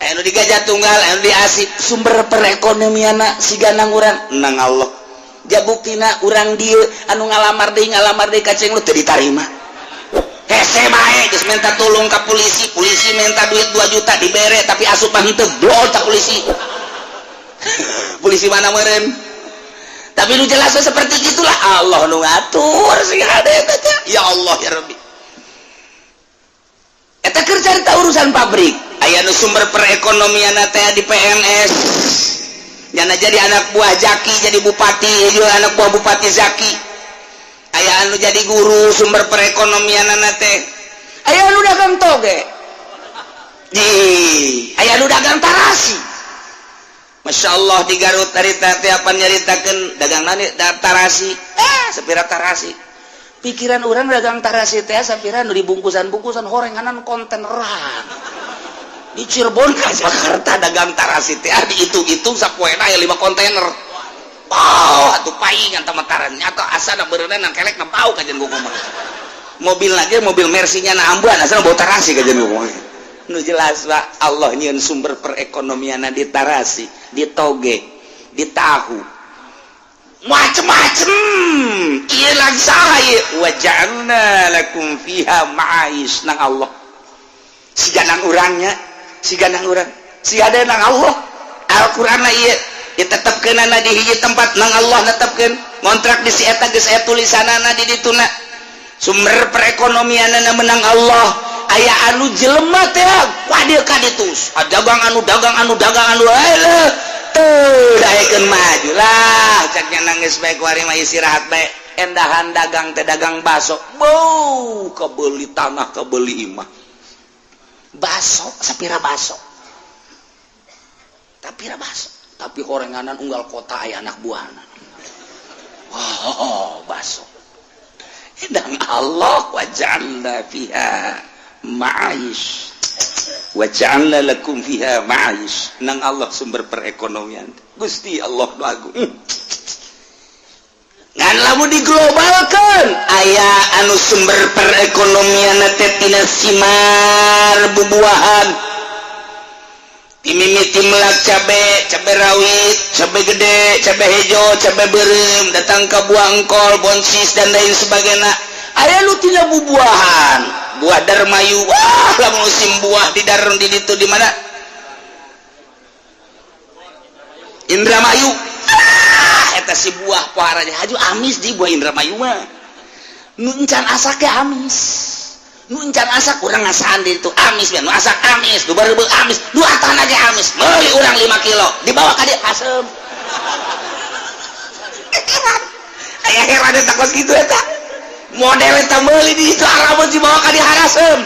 Aya nu di Gajah Tunggal, aya nu di Asip. Sumber perekonomianna siga nang urang nang Allah. Jabuktina urang dieu anu ngalamar deui ka Cenglu teu ditarima. Hese bae geus minta tulung ka polisi, polisi minta duit 2 juta dibere, tapi asup mah henteu, blol tak polisi. Polisi mana meureun? Tapi nu jelas seperti itulah Allah nu ngatur sing hade eta teh. Ya Allah ya Rabbi. Eta keur carita urusan pabrik. Aya nu sumber perekonomian teh di PNS. Nyana jadi anak buah Zaki, jadi bupati, juga anak buah Bupati Zaki. Aya anu jadi guru sumber perekonomian teh. Aya anu dagang toge. Di, aya anu dagang tarasi. Masya Allah, di Garut harita teh apa nyaritakeun dagang nani tarasi. Eh, sapira tarasi. Pikiran orang dagang tarasi teh sapira nu dibungkusan-bungkusan horenganan konteneran. Di Cirebon ke Jakarta dagang tarasi teh dihitung-hitung sapoena aya 5 kontainer. Oh, atuh paingan tamataran atau asana beureunan nang kelek na bau kajian gua mah. Mobil lagi mobil Mercy-nya na ambuan asana bau tarasi kajian gua mah. Nu jelas Pak, Allah nyieun sumber perekonomian di tarasi, di toge, di tahu. Macem-macem. Ieu lagi saha ieu? Wa ja'alna lakum fiha ma'aish nang Allah. Siga nang urangnya, siga nang urang, siga ada nang Allah. Al-Qur'an lah ieu ditetapkeun di hiji tempat nang Allah netepkeun ngontrak di si eta geus aya tulisanana di dituna. Sumber perekonomianana menang Allah. Aya anu jelema teh wah ka ditu dagang anu dagang anu dagang anu eleh teu daekeun maju lah cak nya nangis bae kuari mah istirahat bae endahan dagang teh dagang baso bau kebeli tanah kebeli imah baso sapira baso tapi baso tapi horenganan unggal kota aya anak buahna. Oh, baso dan Allah waja'alna fiha ma'aish wa ja'alna lakum fiha ma'aish nang Allah sumber perekonomian. Gusti Allah nu agung. Ngan lamun diglobalkan aya anu sumber perekonomian teh tina simar bubuahan, timimiti melak cabe, cabe rawit, cabe gede, cabe hejo, cabe beureum, datang ke buah engkol, bonsis, dan lain sebagainya. Aya nu tina bubuahan, buah darmayu. Wah, lah musim buah di dar di ditu di mana Indramayu. Ah, eta si buah poharanya haju amis di buah Indramayu mah. Nu encan asak ge amis, nu encan asak urang ngasaan di itu amis, nu asak amis, nu bareubeuh amis, nu atana ge amis. Meuli urang 5 kilo dibawa ka dieu asem. Heran aya, heran eta kos kitu. Eta model eta meuli di itu arabeun dibawa ka dieu harasem.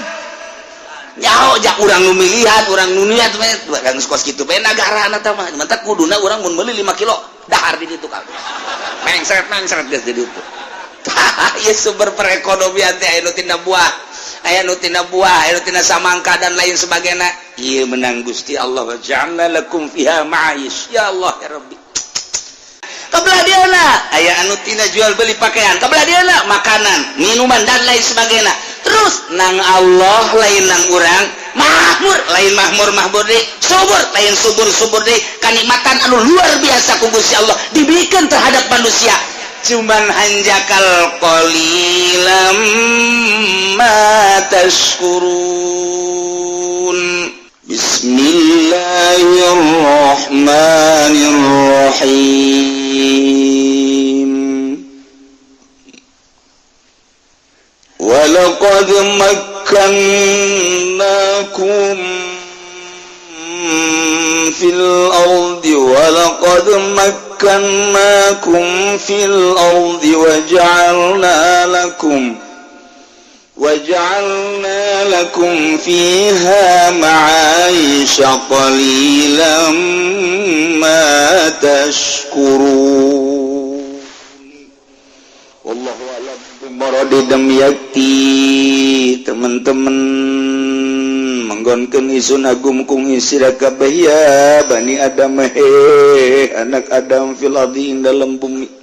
Nyaho jak urang nu milihan, urang nu niat kan kos kitu bae nagara eta mah. Mentak kuduna urang mun meuli 5 kilo dahar di ditu kabeh, mengsret mengsret geus di ditu. Tah, ieu sumber perekonomian teh aya nu tina buah, aya nu tina buah, aya nu tina samangka, dan lain sebagainya. Ieu menang Gusti Allah wa ja'alna lakum fiha ma'aish. Ya Allah ya Rabbi. Kebelah dieuna aya anu tina jual beli pakaian, kebelah dieuna makanan, minuman, dan lain sebagainya. Terus nang Allah, lain nang urang makmur, lain makmur makmur deui, subur lain subur subur deui. Kanikmatan anu luar biasa ku Gusti Allah diberikan terhadap manusia, cuman hanjakal qalilam ma tashkurun. Bismillahirrahmanirrahim. Walaqad makkannakum fil ardi walaqad makkannakum fil ardi وجعلنا لكم فيها معايش قليلا ما تشكرون. والله أعلم بمراد yakti. Teman-teman, manggonkeun isun agum kung sira kabeh ya bani Adam, he anak Adam, fil ardi ing dalam bumi.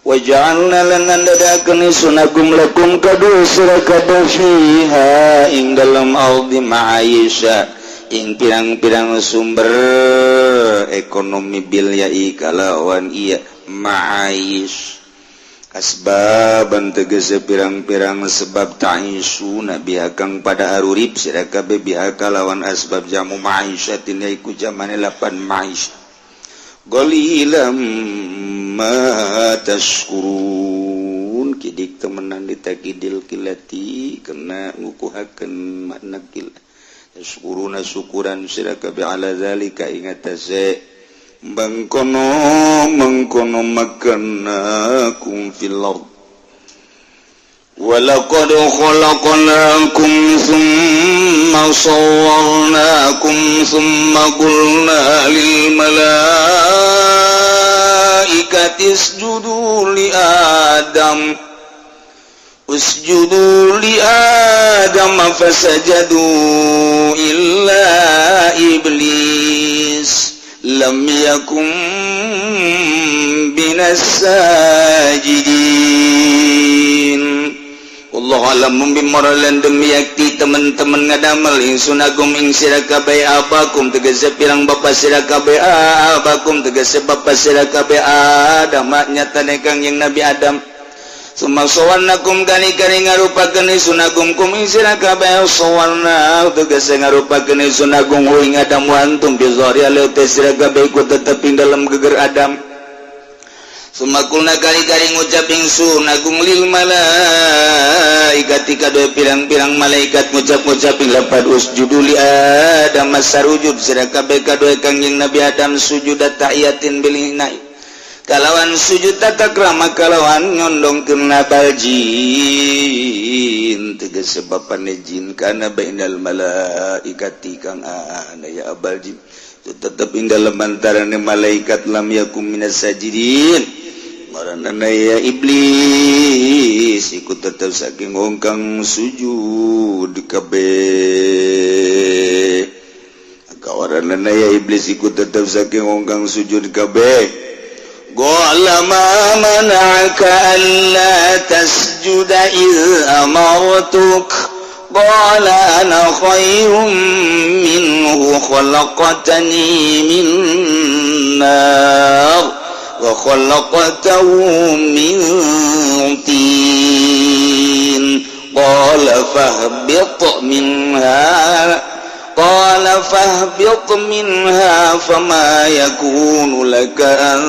Waja'alna lan ngandadakeun isun agum lakum kadu sira kabeh fiha ing dalam ardi ma'aisha. ing pirang-pirang sumber ekonomi bil yai kalawan iya ma'aish asbaban tegese pirang-pirang sebab ta'isuna biha kang pada arurip sira kabeh biha kalawan asbab jamu ma'isyatin yaiku jamane lapan ma'ish qalilam ma tashkurun kidik temenan ditakidil kilati kena ngukuhakeun makna kil tashkuruna syukuran sira kabeh ala zalika ingat tase mengkono mengkono makannakum fil ard walaqad khalaqnakum thumma sawwarnakum thumma qulna lil malaikati isjudu li adam usjudu li adam fasajadu illa iblis lam yakum minas sajidin. Wallahu alam bimaralan demi yakti teman-teman ngadamel ingsun agung ing sira kabeh abakum tegese pirang bapa sira kabeh abakum tegese bapa sira kabeh Adam nyatane kang yang Nabi Adam. Summa sawannakum kali-kali ngarupakeun ingsun agung kum ing sira kabeh sawanna tegese ngarupakeun ingsun agung ing Adam wa antum bi zahri aleuh sira kabeh iku tetep ing dalem geger Adam. Summa qulna kali-kali ngucap ingsun agung lil malaikati kadue pirang-pirang malaikat ngucap-ngucap ing lapad usjudu li Adam masarujud sira kabeh kadue kangjeng Nabi Adam sujud tahiyatin bil inai kalawan sujud tata krama kalawan nyondongkeun nabal jin tegese bapane jin kana bainal malaikati kang ana ya abal jin tetep ing dalem antarane malaikat lam yakum minas sajidin ngaranna ya iblis iku tetep saking wong kang sujud kabeh kawaranna ya iblis iku tetep saking wong kang sujud kabeh. Qala ma mana'aka alla tasjuda idh amartuk qala ana khairum minhu khalaqtani min nar wa khalaqtahu min tin qala fahbit minha qala fahbit minha fama yakunu laka an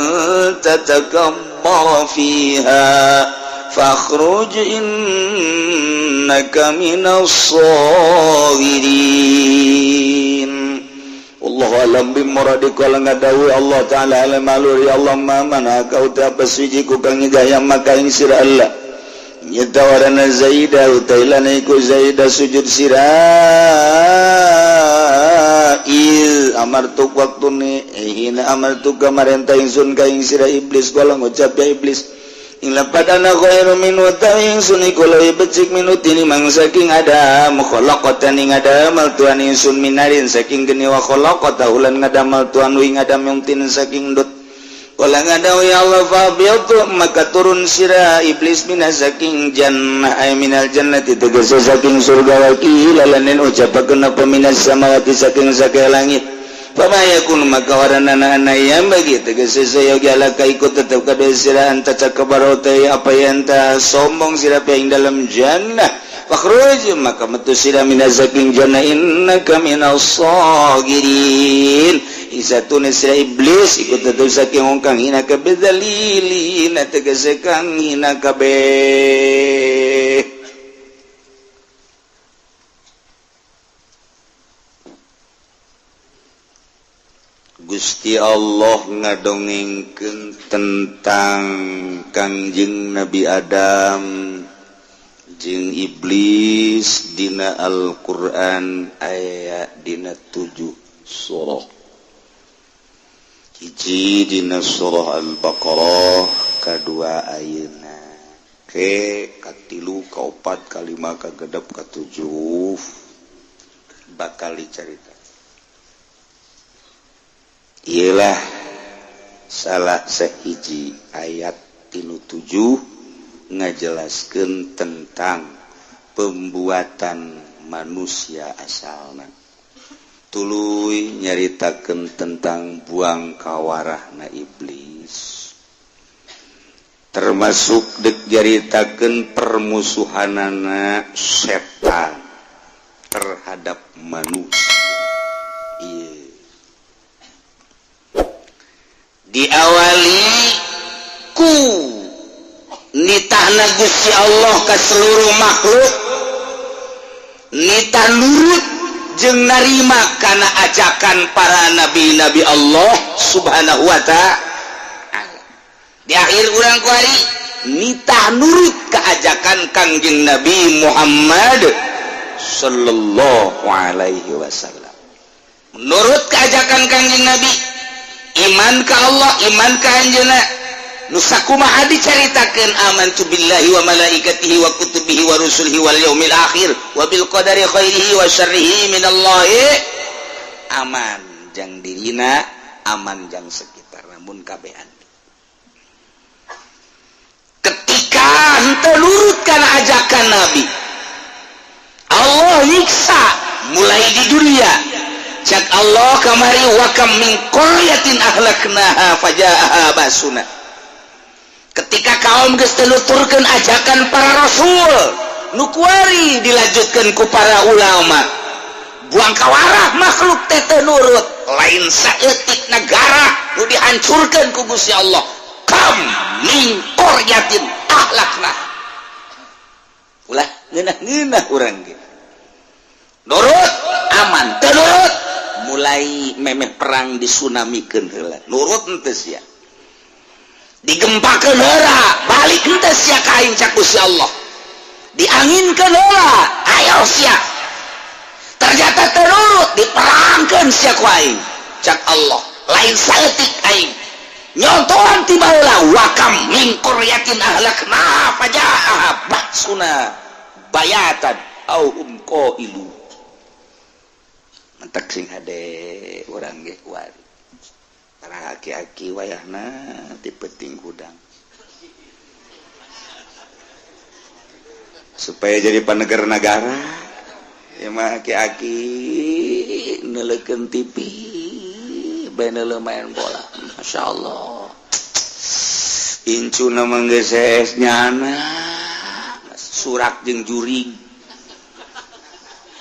tatakabbara fiha fakhruj innaka minas saghirin. Wallahu alam bimuradi kala ngadawi Allah ta'ala alam alur ya Allah ma manaka uta paswiji ku kang nyegah maka ing sira Allah nyatawarana Zaida utailana iku Zaida sujud sira il amartuk waktune hina amartuk kamarenta ingsun ka ing sira iblis kala ngucap ya iblis ing lapadana khairu min wa ta ingsun iku leuwih becik minutini mangsaking Adam khalaqatan ing Adam tuan ingsun minarin saking geni wa khalaqata ulan ngadamal tuan wing Adam yang tin saking dut kala ngadaw ya Allah fabiyatu maka turun sira iblis minas saking jannah ay minal jannati tegese saking surga wa qila lanin ucapakeun apa minas samawati saking sakai langit fama yakun maka waranana yang bagi tegese sayogi alaka ikut tetep kada sira anta takabaro apa yang ta sombong sira ing dalam jannah fakhruj maka metu sira minas saking jannah innaka minas sagirin isatune sira iblis ikut tetep saking wong kang hina kabeh zalilina tegese kang hina kabeh. Gusti Allah ngadongengkeun tentang Kangjeng Nabi Adam jeung iblis dina Al-Qur'an aya dina 7 surah. Hiji dina surah Al-Baqarah, kadua ayeuna ke katilu kaopat kalima kagedep katujuh bakal dicarita. Ialah salah sahiji ayat 37 ngajelaskeun tentang pembuatan manusia asalna. Tuluy nyaritakeun tentang buang kawarahna iblis, termasuk dek nyaritakeun permusuhanana setan terhadap manusia. Iya. Diawali ku nitahna Gusti Allah ke seluruh makhluk, nitah nurut jeung narima kana ajakan para nabi-nabi Allah Subhanahu wa ta'ala. Di akhir urang kuari nitah nurut ke ajakan Kangjeng Nabi Muhammad sallallahu alaihi wasallam. Menurut keajakan Kangjeng Nabi, iman ke Allah, iman ke anjeunna. Nu sakumaha dicaritakeun, amantu billahi wa malaikatihi wa kutubihi wa rusulihi wal yaumil akhir wa bil qadari khairihi wa syarrihi minallahi. Aman jang dirina, aman jang sekitar, namun kabehan ketika henteu nurut kana ajakan Nabi, Allah nyiksa mulai di dunia. Cak Allah kamari, wa kam min qaryatin ahlaknaha fajaaha basuna. Ketika kaum geus teu nuturkeun ajakan para rasul nu kuari dilanjutkeun ku para ulama, buang kawarah makhluk teh teu nurut, lain saeutik negara nu dihancurkeun ku Gusti Allah. Kam min qaryatin ahlakna, ulah ngeunah-ngeunah urang ge. Nurut aman, teu nurut mulai memeh perang disunamikeun heula, nurut henteu sia? Digempakeun heula, balik henteu sia ka aing? Cak Gusti Allah. Dianginkeun heula, ayo sia. Ternyata teu nurut, diperangkeun sia ku aing, cak Allah. Lain saeutik aing nyontohan ti baheula, wa kam min qaryatin ahlakna fajaaha ba'suna bayatan aw hum qailu. Mentek sing hade urang ge kuari, para aki-aki wayahna ti peuting hudang Supaya jadi paneger negara ya mah aki-aki neuleukeun TV bae, neuleuh main bola. Masya Allah, incuna manggeses nyana surak jeung jurig.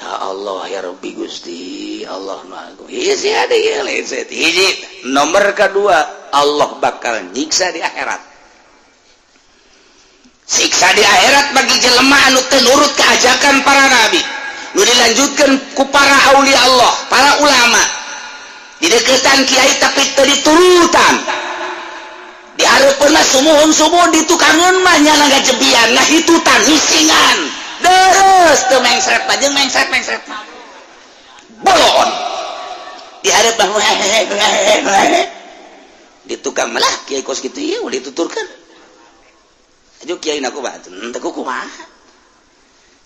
Ya Allah, ya Rabbi, Gusti Allah nu agung. Hiji ada ieu lain hiji. Nomor kedua, Allah bakal nyiksa di akhirat. Siksa di akhirat bagi jelema anu teu nurut keajakan para nabi nu dilanjutkan ku para aulia Allah, para ulama. Dideketan kiai tapi teu diturutan, di hareupeun mah sumuhun sumuhun, di tukangeun mah nyana ngajebian, ngahitutan, ngisingan deres, teu mengsret mah jeung mengsret mengsret mah bolon. Di hareup mah, di tukang malah kiai kos kitu ieu ulah dituturkeun. Aja kiai na kumaha, henteu kumaha.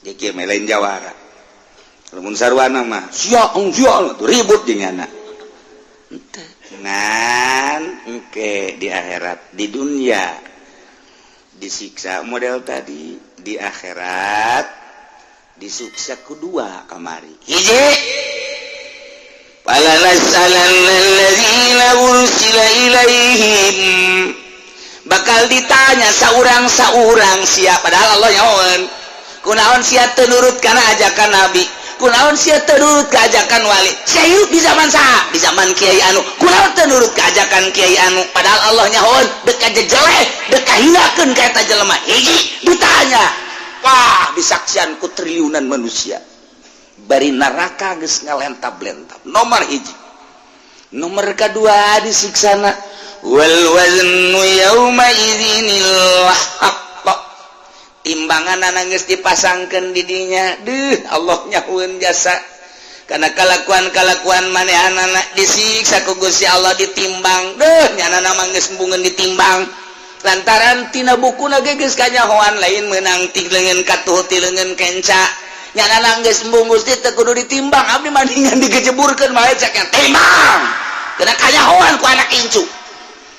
Dia kiai mah lain jawara, lamun sarwana mah sia sia ribut jeung nyana. Ngan engke di akhirat, di dunia disiksa model tadi, di akhirat disiksa kedua kamari. Hiji, fala nas'alanna alladzina ursila ilaihim, bakal ditanya saurang-saurang sia. Padahal Allah nyahoeun, kunaon sia teu nurut kana ajakan nabi, kunaon sia teu nurut ka ajakan wali, sia hirup di zaman saha, di zaman kiai anu, kunaon teu nurut ka ajakan kiai anu? Padahal Allah nyahoeun dek kajejeleh, dek kahinakeun ka eta jelema. Hiji, ditanya, wah, disaksian ku triliunan manusia, bari neraka geus ngalentab-lentab. Nomor hiji. Nomor kedua, disiksana wal waznu yauma idzinil haqq. Timbangan geus dipasangkeun di dinya. Deuh, Allah nyahueun jasa karena kalakuan-kalakuan manehanana disiksa ku Gusti Allah, ditimbang. Deuh, nyanana mah geus embungeun ditimbang lantaran tina bukuna ge geus kanyahoan, lain meunang ti leungeun katuh, ti leungeun kenca. Nyanana geus embung, Gusti, teu kudu ditimbang, abdi mah digejeburkeun bae. Cek timbang, kena kanyahoan ku anak incu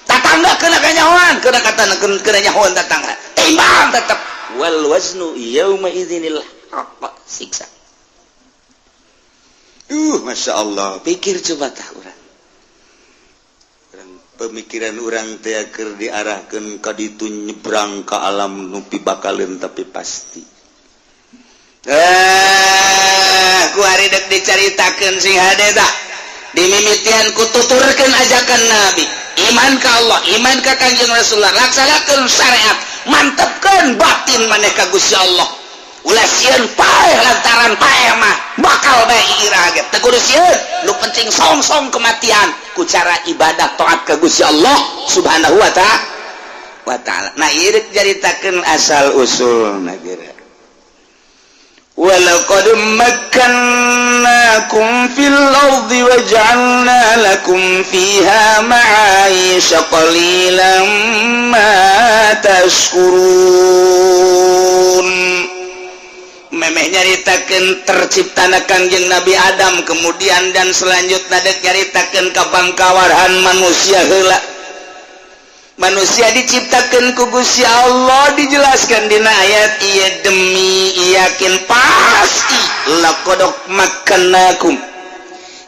tatangga, kena kanyahoan, kena kata kena nyahoan tetangga, timbang tetep. Wal waznu yauma idzinil haqq, siksa. Masya Allah, pikir coba tah urang. Pemikiran urang teh keur diarahkeun ka ditu, nyebrang ka alam nu pibakaleun, tapi pasti ku ari dek dicaritakeun sing hade tah. Dimimitian ku tuturkeun ajakan Nabi, iman ka Allah, iman ka Kanjeng Rasulullah, laksanakeun syariat, mantepkeun batin maneh ka Gusti Allah. Ulah sieun paeh, lantaran paeh mah bakal bae ira ge teu kudu sieun. Nu penting song-song kematian ku cara ibadah taat ka Gusti Allah Subhanahu wa ta'ala. Nah, ieu rek caritakeun asal usul geura. ولقد مكناكم في الأرض وجعلنا لكم فيها معايش قليلا ما تشكرون. Memeh nyaritakeun terciptana Kangjeng Nabi Adam, kemudian dan selanjutnya dek nyaritakeun kabangkawaran manusia heula. Manusia diciptakan ku Gusti Allah, dijelaskan dina ayat ieu, demi yakin pasti laqad makkannakum,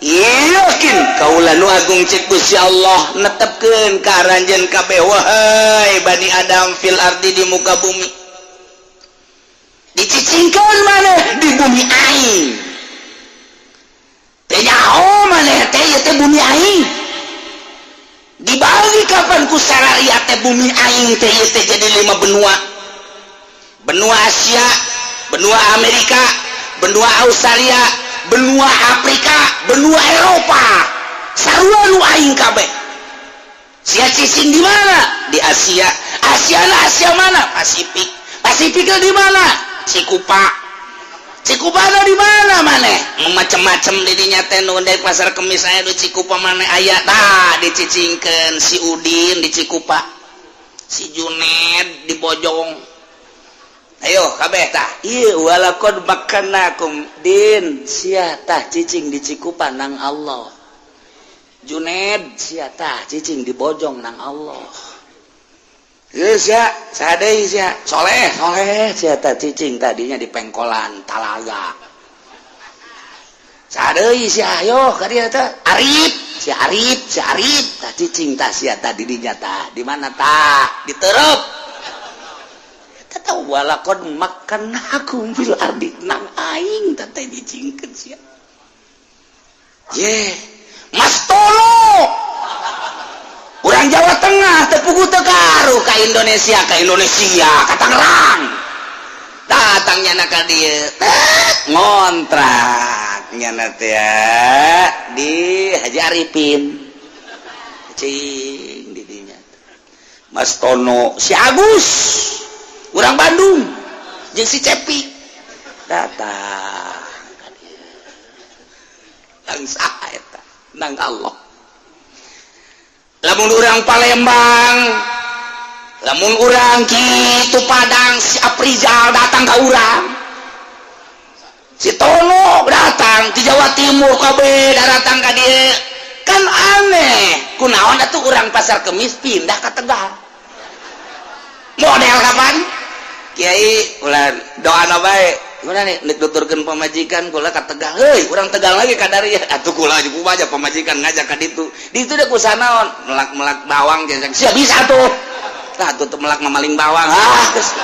yakin kaula nu agung, cek Gusti Allah, netepkeun ka aranjeun kabeh, wahai Bani Adam, fil ardi, di muka bumi. Dicicingkeun maneh di bumi aing teh, nyaho maneh teh ieu teh bumi aing. Dibagi kapan ku syariat teh bumi aing teh ieu teh jadi lima benua: benua Asia, benua Amerika, benua Australia, benua Afrika, benua Eropa. Sarua nu aing kabeh. Sia cicing di mana? Di Asia. Asia na Asia mana? Pasifik. Pasifik di mana? Cikupa. Cikupa di mana? Maneh macem-macem didinya teh nu dari Pasar Kemis aya di Cikupa. Maneh aya tah, dicicingkeun si Udin di Cikupa, si Juned di Bojong. Ayo kabeh tah ieu, walaqad makkannakum din, sia tah cicing di Cikupa nang Allah. Juned, sia tah cicing di Bojong nang Allah. Ieu sia saha deui? Sia Soleh, Soleh, sia tah cicing tadinya di Pengkolan Talaga. Saha deui sia? Ayo ka dieu teh. Arif, si Arif, si Arif tah cicing tah sia tah di dinya tah. Di mana tah? Diterep. Tah, walaqad makkannakum fil ardi, nang aing tah teh dicingkeun sia. Ye, Mas Tono urang Jawa Tengah teu puguh teu karuh ka Indonesia, ka Indonesia, ka Tangerang. Datangnya na ka dieu, ngontrak nyana teh di Haji Arifin, cing di dinya. Mas Tono, si Agus urang Bandung jeung si Cepi datang nang saha eta? Nang Allah. Lamun urang Palembang, lamun urang kitu Padang, si Aprizal datang ke urang, si Tono datang di Jawa Timur, kabeh datang ka dieu. Kan aneh, kunaon atuh urang Pasar Kemis pindah ke Tegal? Model kapan Kiai ulah doa bae. Gimana nih, nek nuturkeun pamajikan kula ka Tegal, heuy, urang Tegal lagi kadaria atuh kula aja pamajikan ngajak ka ditu. Di itu deh kusanaon melak-melak bawang jeung sia bisa tuh tah tutup melak memaling bawang. Ah, geus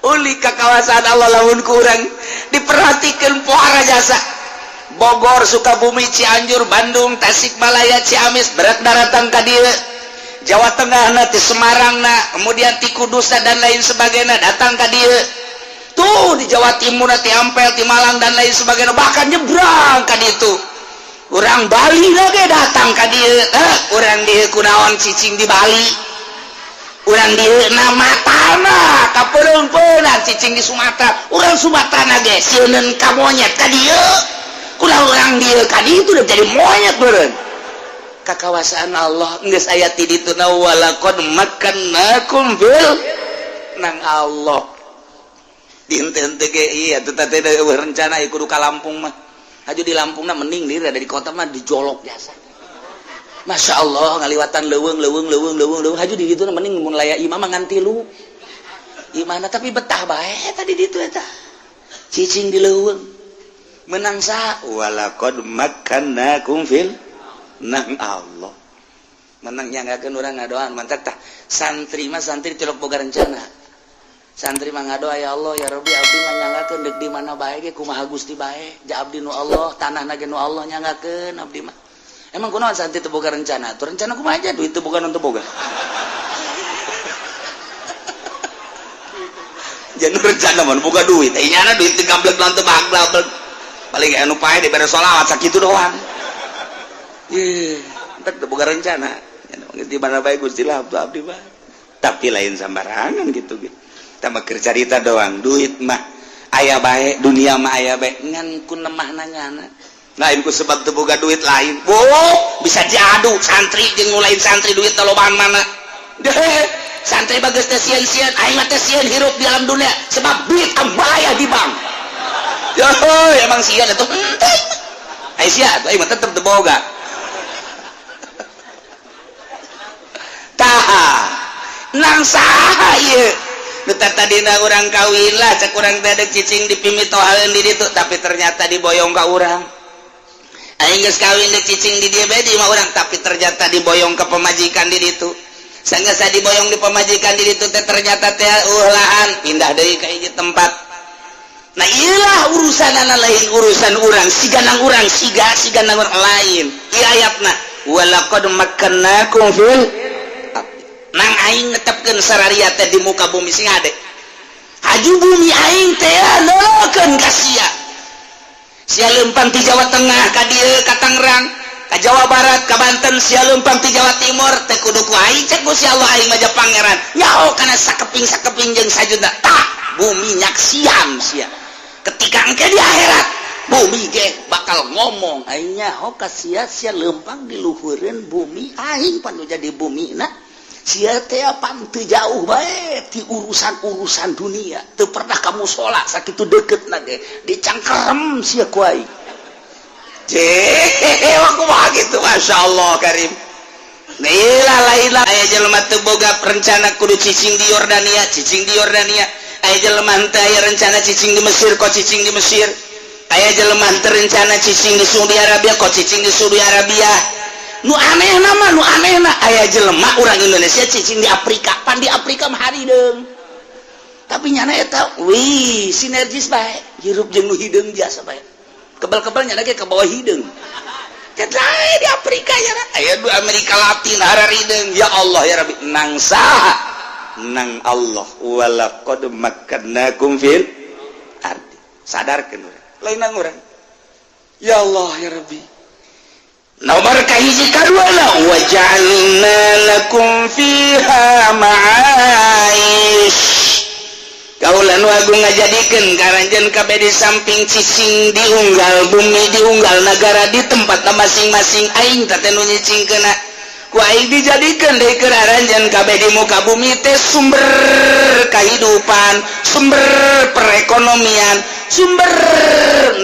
uli ka kawasan Allah. Lamun kurang diperhatikan pohara jasa Bogor, Sukabumi, Cianjur, Bandung, Tasikmalaya, Ciamis berat daratan ka dieu. Jawa Tengah na, di Semarang na, kemudian di Kudus dan lain sebagainya datang ka dieu tuh. Di Jawa Timur na, di Ampel, di Malang dan lain sebagainya, bahkan nyebrang ka ditu. Orang Bali lagi datang ka dieu. Eh, urang dieu kunaon cicing di Bali? Urang dieu nama tanah kapeung-peungan cicing di Sumatera. Urang Sumatera ge sieuneun ka monyet ka dieu. Kunaon urang dieu ka dieu udah jadi monyet beureun kakawasaan Allah? Geus aya ti ditu na, walaqad makkannakum fil nang Allah. Di hente ge iya tuh teh rencana kudu ka Lampung mah. Haju di Lampung na mending diri ada di kota mah dijolok jasa. Masya Allah, ngaliwatan leuweung leuweung leuweung leuweung leuweung. Haju di ditu mending mun laya imam mah ngan tilu. Imahna tapi betah bae tadi ditu eta. Cicing di leuweung. Menang saha? Walaqad makkannakum fil nang Allah. Menang nyanggakeun urang ngadoan mantak tah. Santri mah santri tilok boga rencana. Santri mah ngadoa, ya Allah, ya Rabbi, abdi mah nyanggakeun deuk di mana bae ge kumaha Gusti bae. Ja abdi nu Allah, tanahna ge nu Allah, nyanggakeun abdi mah. Emang kunaon santri teu boga rencana? Tuh rencana kumaha aja duit teu boga, non teu boga. Jangan rencana mah boga duit. Eh, nyana duit teu gablek lan teu baglek. Paling anu pae dibere sholawat sakitu doang. Ye, entek teu boga rencana. Di mana bae Gusti lah abdi mah. Tapi lain sambarangan gitu gitu. Tambah keur carita doang, duit mah aya bae, dunia mah aya bae, ngan ku nemahna nyana. Lain ku sebab teu boga duit lain. Wow, bisa diadu santri jeung nu lain santri duit lobaan mana. Deh, santri bagus teh sieun-sieun, aing mah teh sieun hirup di alam dunia sebab duit ambaya di bank. Yo, emang sieun atuh henteu. Ai sia atuh aing mah tetep teu boga. Tah, nang saha ieu? Nu tadina urang kawin lah cek urang teh deuk cicing di pimitohaeun di ditu, tapi ternyata diboyong ka urang. Aing geus kawin deuk cicing di dieu bae di imah urang, tapi ternyata diboyong ke pemajikan di ditu. Sanggeus diboyong di pemajikan di ditu teh ternyata teh lahan pindah deui ka hiji tempat. Nah iyalah urusanana lain urusan urang, siganang urang siga siganang urang lain. Ieu ayatna walaqad makkannakum fil nang aing netepkeun sararia teh di muka bumi sing hade. Haju bumi aing teh lolokeun ka sia. Sia leumpang ti Jawa Tengah ka dieu ka Tangerang, ka Jawa Barat, ka Banten, sia leumpang ti Jawa Timur teh kudu ku aing cek Gusti Allah aing mah pangeran. Nyaho kana sakeping-sakeping jeung sajuna. Tah, bumi nyaksian sia. Ketika engke di akhirat, bumi ge bakal ngomong aing nyaho ka sia, sia leumpang di luhureun bumi aing pan nu jadi bumina. Sia teh pan teu jauh bae ti urusan-urusan dunia. Teu pernah ka mushola sakitu deketna ge dicangkerem sia ku aing. Ceh, kumaha gitu, Masya Allah Karim. Lah lain lah aya jelema teu boga rencana kudu cicing di Yordania, cicing di Yordania. Aya jelema teu aya rencana cicing di Mesir, kok cicing di Mesir. Aya jelema teu rencana cicing di Saudi Arabia, kok cicing di Saudi Arabia. Nu anehna mah, nu anehna aya jelema urang Indonesia cicing di Afrika, pan di Afrika mah harideung. Tapi nyana eta wih sinergis bae, hirup jeung nu hideung biasa bae. Kebal-kebal nyana ge ka bawah hideung. Lain di Afrika ya, aya di Amerika Latin harideung. Ya Allah ya Rabbi, nang saha? Nang Allah walaqad makkannakum fil ardi. Sadarkeun urang. Lain nang urang. Ya Allah ya Rabbi. Nomor kahiji kadua wa ja'alna lakum fiha ma'aish. Kaulan wagu ngajadikeun karanjeun kabeh di samping cicing di unggal bumi, di unggal negara, di tempat masing-masing aing teh nu nyicingkeuna. Ku aing dijadikeun deui keur aranjeun kabeh di muka bumi teh sumber kehidupan, sumber perekonomian, sumber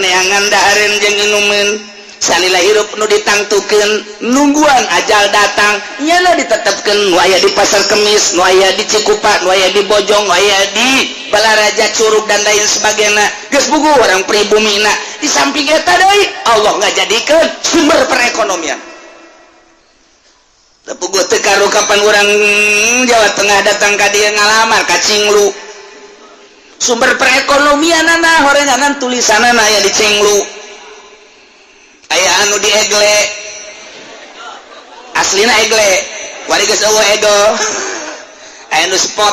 neangan dahareun jeung inumeun. Salila hirup nu ditangtukeun nungguan ajal datang nyana ditetepkeun nu aya di Pasar Kemis, nu aya di Cikupa, nu aya di Bojong, nu aya di Balaraja, Curug dan lain sebagainya. Geus bugu orang pribumina. Di samping eta deui Allah ngajadikeun sumber perekonomian. Teu puguh teu karu kapan urang Jawa Tengah datang ka dieu ngalamar ka Cinglu. Sumber perekonomianana horenganan tulisanana aya di Cinglu. Aya anu di Egle, aslina Egle, wari geus eueuh ego. Aya anu spot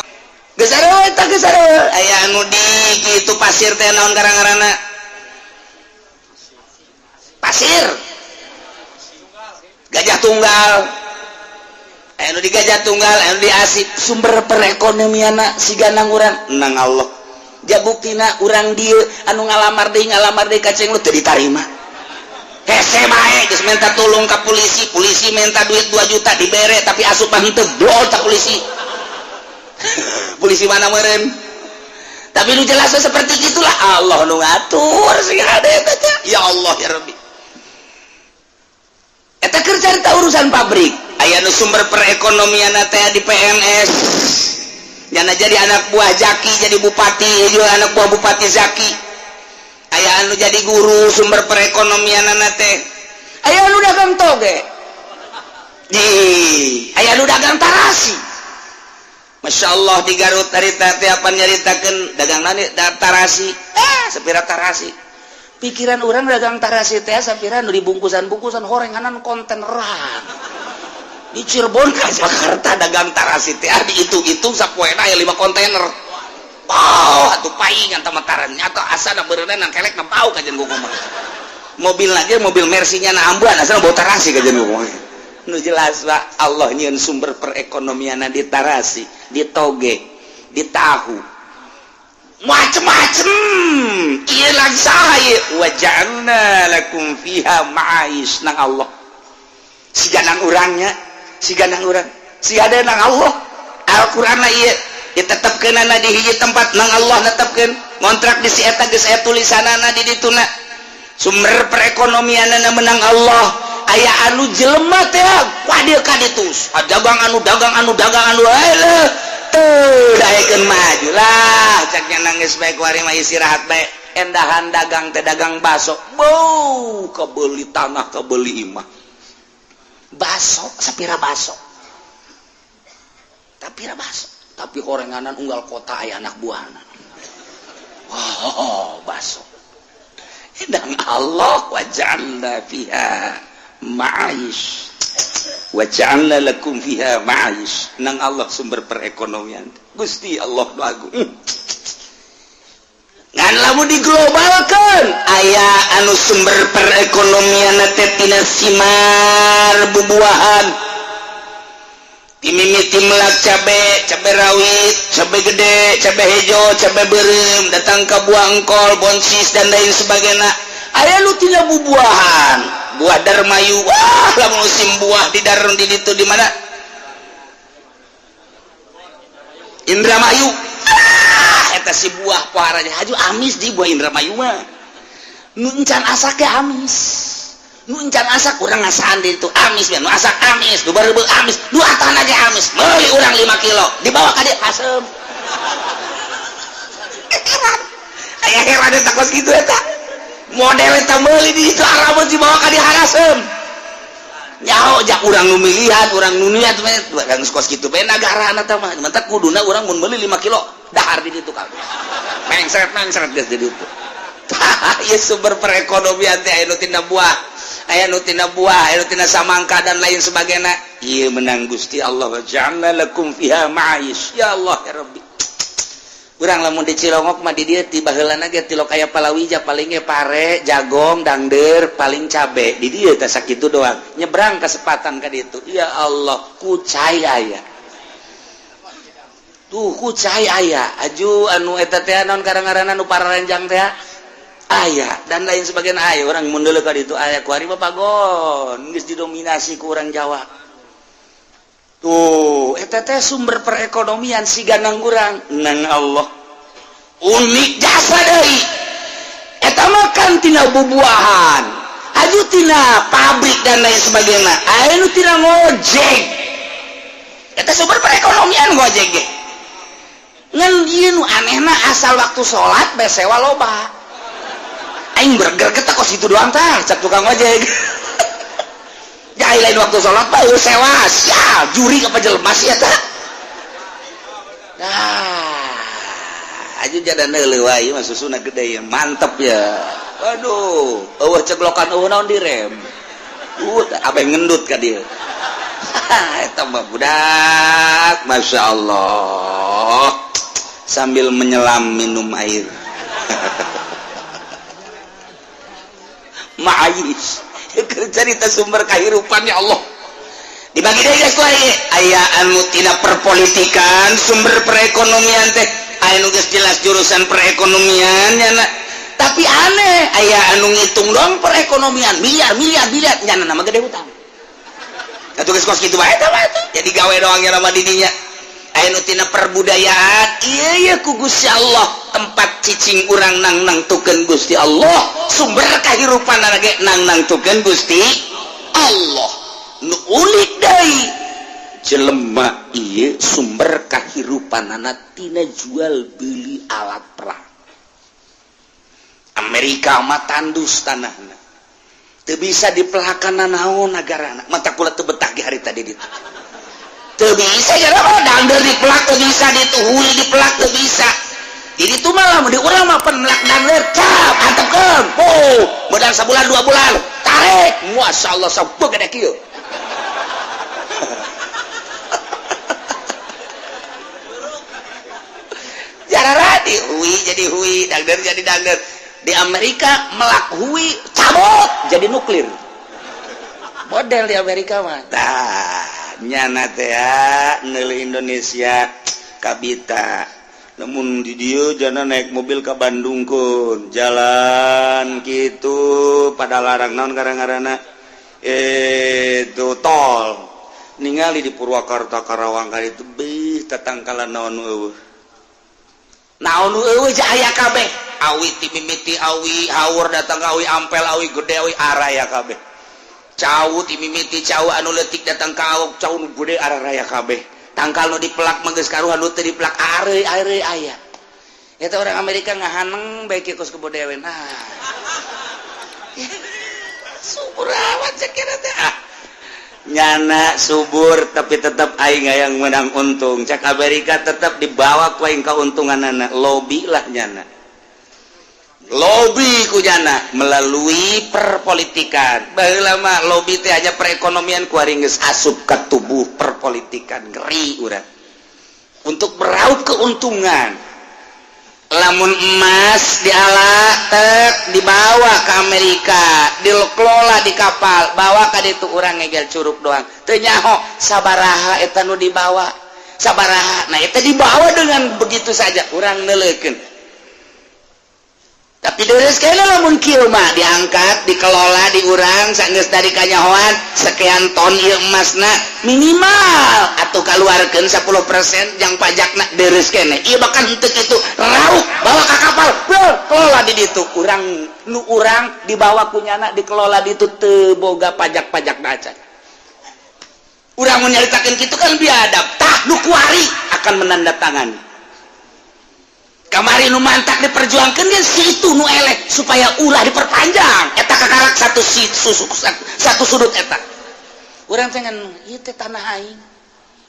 geus eueuh eta geus eueuh. Aya anu di kitu pasir teh naon garang-garana pasir Gajah Tunggal. Aya anu di Gajah Tunggal, aya anu di Asip. Sumber perekonomianna siga nang urang nang Allah. Ja buktina urang dieu anu ngalamar deui ka Cenglu teu ditarima. Hese bae geus minta tolong ka polisi, polisi minta duit 2 juta dibere tapi asup mah henteu blol ta polisi. Polisi mana meureun? Tapi nu jelasnya seperti itulah Allah nu ngatur sing hade eta teh. Ya Allah ya Rabbi. Eta keur carita urusan pabrik. Aya nu sumber perekonomian teh di PNS. Nyana jadi anak buah Zaki, jadi bupati juga anak buah Bupati Zaki. Aya anu jadi guru, sumber perekonomian teh. Aya anu dagang toge di, aya anu dagang tarasi. Masya Allah, di Garut dari teh apa nyaritakeun dagang nani tarasi, sapira tarasi. Pikiran orang dagang tarasi teh sapira nu dibungkusan-bungkusan horenganan konteneran. Di Cirebon ke Jakarta dagang tarasi teh dihitung-hitung sapoena aya 5 kontainer. Wow, atuh paingan tamataran nyata asana beureunan kelek na bau kajian kumaha. Mobil lagi mobil Mercy-nya na ambuan asana bau tarasi kajian kumaha. Nu jelas, Pak, Allah nyieun sumber perekonomian di tarasi, di toge, di tahu, macem-macem. Ieu lang saha ieu? Waja'alna lakum fiha ma'aish nang Allah. Siga nang urangnya, siga nang urang, siga ada nang Allah. Al-Qur'an lah ieu ditetepkeunana di hiji tempat nang Allah, netepkeun ngontrak di si eta geus aya tulisanana di dituna. Sumber perekonomianana menang Allah. Aya anu jelema teh wah dia ka ditu dagang, anu dagang, anu dagang, anu eleuh teu daekeun maju lah. Caknya nangis bae, kuari mah istirahat bae. Endahan dagang teh dagang baso, bau kebeli tanah, kebeli imah, baso sapira baso, tapi baso tapi horenganan unggal kota aya anak buahna. Wow, baso dan Allah waja'alna fiha ma'aish, waja'alna lakum fiha ma'aish nang Allah sumber perekonomian. Gusti Allah nu agung. Ngan lamun diglobalkan, aya anu sumber perekonomian teh tina simar bubuahan, timimiti melak cabe, cabe rawit, cabe gede, cabe hejo, cabe beureum, datang ke buah engkol, bonsis, dan lain sebagainya. Aya nu tina bubuahan, buah darmayu. Wah, lah musim buah di dar di ditu di mana, Indramayu. Ah, eta si buah poharanya haju amis di buah Indramayu mah. Nu encan asak ge amis, nu encan asak urang ngasaan di itu amis, nu asak amis, nu bareubeuh amis, nu atana ge amis. Meuli urang 5 kilo, dibawa ka dieu asem. Heran aya, heran eta kos kitu. Eta model eta meuli di itu arabeun, dibawa ka dieu harasem. Nyaho jak urang nu milihan, urang nu niat mah geus kos kitu bae nagara eta mah. Mantak kuduna urang mun meuli 5 kilo dahar di ditu kabeh, mengsret mengsret geus di ditu. Tah, ieu sumber perekonomian teh aya nu tina buah, aya nu tina buah, aya nu tina samangka, dan lain sebagainya. Ieu menang Gusti Allah, ja'alna lakum fiha ma'aish. Ya Allah ya Rabbi. Urang lamun di Cilongok mah di dieu ti baheulana ge tilok aya palawija, paling ge pare, jagong, dangder, paling cabe. Di dieu teh sakitu doang. Nyebrang kesempatan ka ditu. Ya Allah, kucai aya. Tuh kucai aya. Aju anu eta teh naon karang-ngaranna nu pararenjang teh aya dan lain sebagainya aya. Urang mun deuleu ka ditu aya, kuari mah pagon geus didominasi ku urang Jawa. Tuh, eta teh sumber perekonomian siga nang urang nang Allah. Unik jasa deui. Eta mah kan tina bubuahan. Aju tina pabrik dan lain sebagainya. Aya nu tina ngojek. Eta sumber perekonomian ngojek ge. Ngan ieu nu anehna, asal waktu salat bae sewa loba. Aing berger kita kos itu doang tah, cak tukang ojek. Ya lain waktu sholat mah sewa sia juri apa jelema sih eta. Nah, aja jadan deuleu wae mah susuna gede ya, mantep ya. Waduh, eueuh ceglokan, eueuh naon direm. Apa yang ngendut ka dieu. Eta mah budak, Masya Allah, sambil menyelam minum air. Ma'ayis cerita sumber kehidupan. Ya Allah, dibagi deui guys, aya anu tina perpolitikan sumber perekonomian teh, aya nu geus jelas jurusan perekonomian nya, tapi aneh aya anu ngitung dong perekonomian miliar miliar miliar, nyana nama gede hutang. Atuh geus kos kitu bae eta mah, jadi gawe doang nya nama didinya. Aya nu tina perbudayaan. Iya iya, ku Gusti Allah tempat cicing urang nang nangtukeun Gusti Allah, sumber kehidupan ge nang nangtukeun Gusti Allah. Nu unik deui Jelema ieu sumber kahirupanana tina jual beli alat perang. Amerika mah tandus tanahna, teu bisa dipelakan naon negarana. Mata kula teu betah ge hari tadi ditu, teu bisa ya, dangder dipelak teu bisa, dituhui dipelak teu bisa. Jadi itu malah di urang mah melak dangder cap antepkeun, oh modal sabulan 2 bulan tarik, masya Allah, sabuk gede kieu. Jarara di hui jadi hui, dangder jadi dangder. Di Amerika melak hui cabut jadi nuklir model di Amerika mah. Tah, nyana teh ya neuleuh Indonesia kabita. Namun di dieu jana naik mobil ke Bandung kun jalan gitu pada larang naon karang-karana itu tol. Ningali di Purwakarta, Karawang kali itu, beuh, tatangkalan naon eueuh, naon eueuh, aya kabeh. Awi ti mimiti awi haur datang ka awi ampel, awi gede, awi araya kabeh. Cau ti mimiti cau anu leutik datang ka awok cau nu gede, araya kabeh. Tangkal nu dipelak mah geus karuhan, nu teu dipelak areuy areuy aya. Eta orang Amerika ngahaneng bae kieu kos kebo dewe. Nah, subur amat cek teh. Ah, nyana subur, tapi tetap aing yang menang untung. Cek Amerika tetap dibawa ku aing keuntungan anak lobby lah. Nyana lobby ku nyana melalui perpolitikan. Baheula mah lobby teh hanya perekonomian, ku geus asup ke tubuh perpolitikan. Ngeri urang untuk meraup keuntungan. Lamun emas diala tek dibawa ke Amerika, dikelola di kapal, bawa ka ditu, urang ngegel curug doang, teu nyaho sabaraha eta nu dibawa, sabaraha. Nah, eta dibawa dengan begitu saja, urang neuleukeun. Tapi deres kayaknya lamun kieu mah diangkat, dikelola di urang, sanggeus dari kanyahoan sekian ton ieu emasna minimal atau keluarkan 10% yang pajakna, deres kene. Ieu bahkan henteu kitu, raup bawa ka kapal, bro, kelola di ditu. Urang nu urang dibawa kunyana, dikelola di ditu, teu boga pajak-pajak acan. Urang mun nyaritakeun kitu kan biadab. Tah, nu kuari akan menandatangani. Kamari nu mantak diperjuangkan dia si itu nu elek supaya ulah diperpanjang. Eta kakarak satu si susu satu sudut eta. Urang teh ngan ieu teh tanah aing,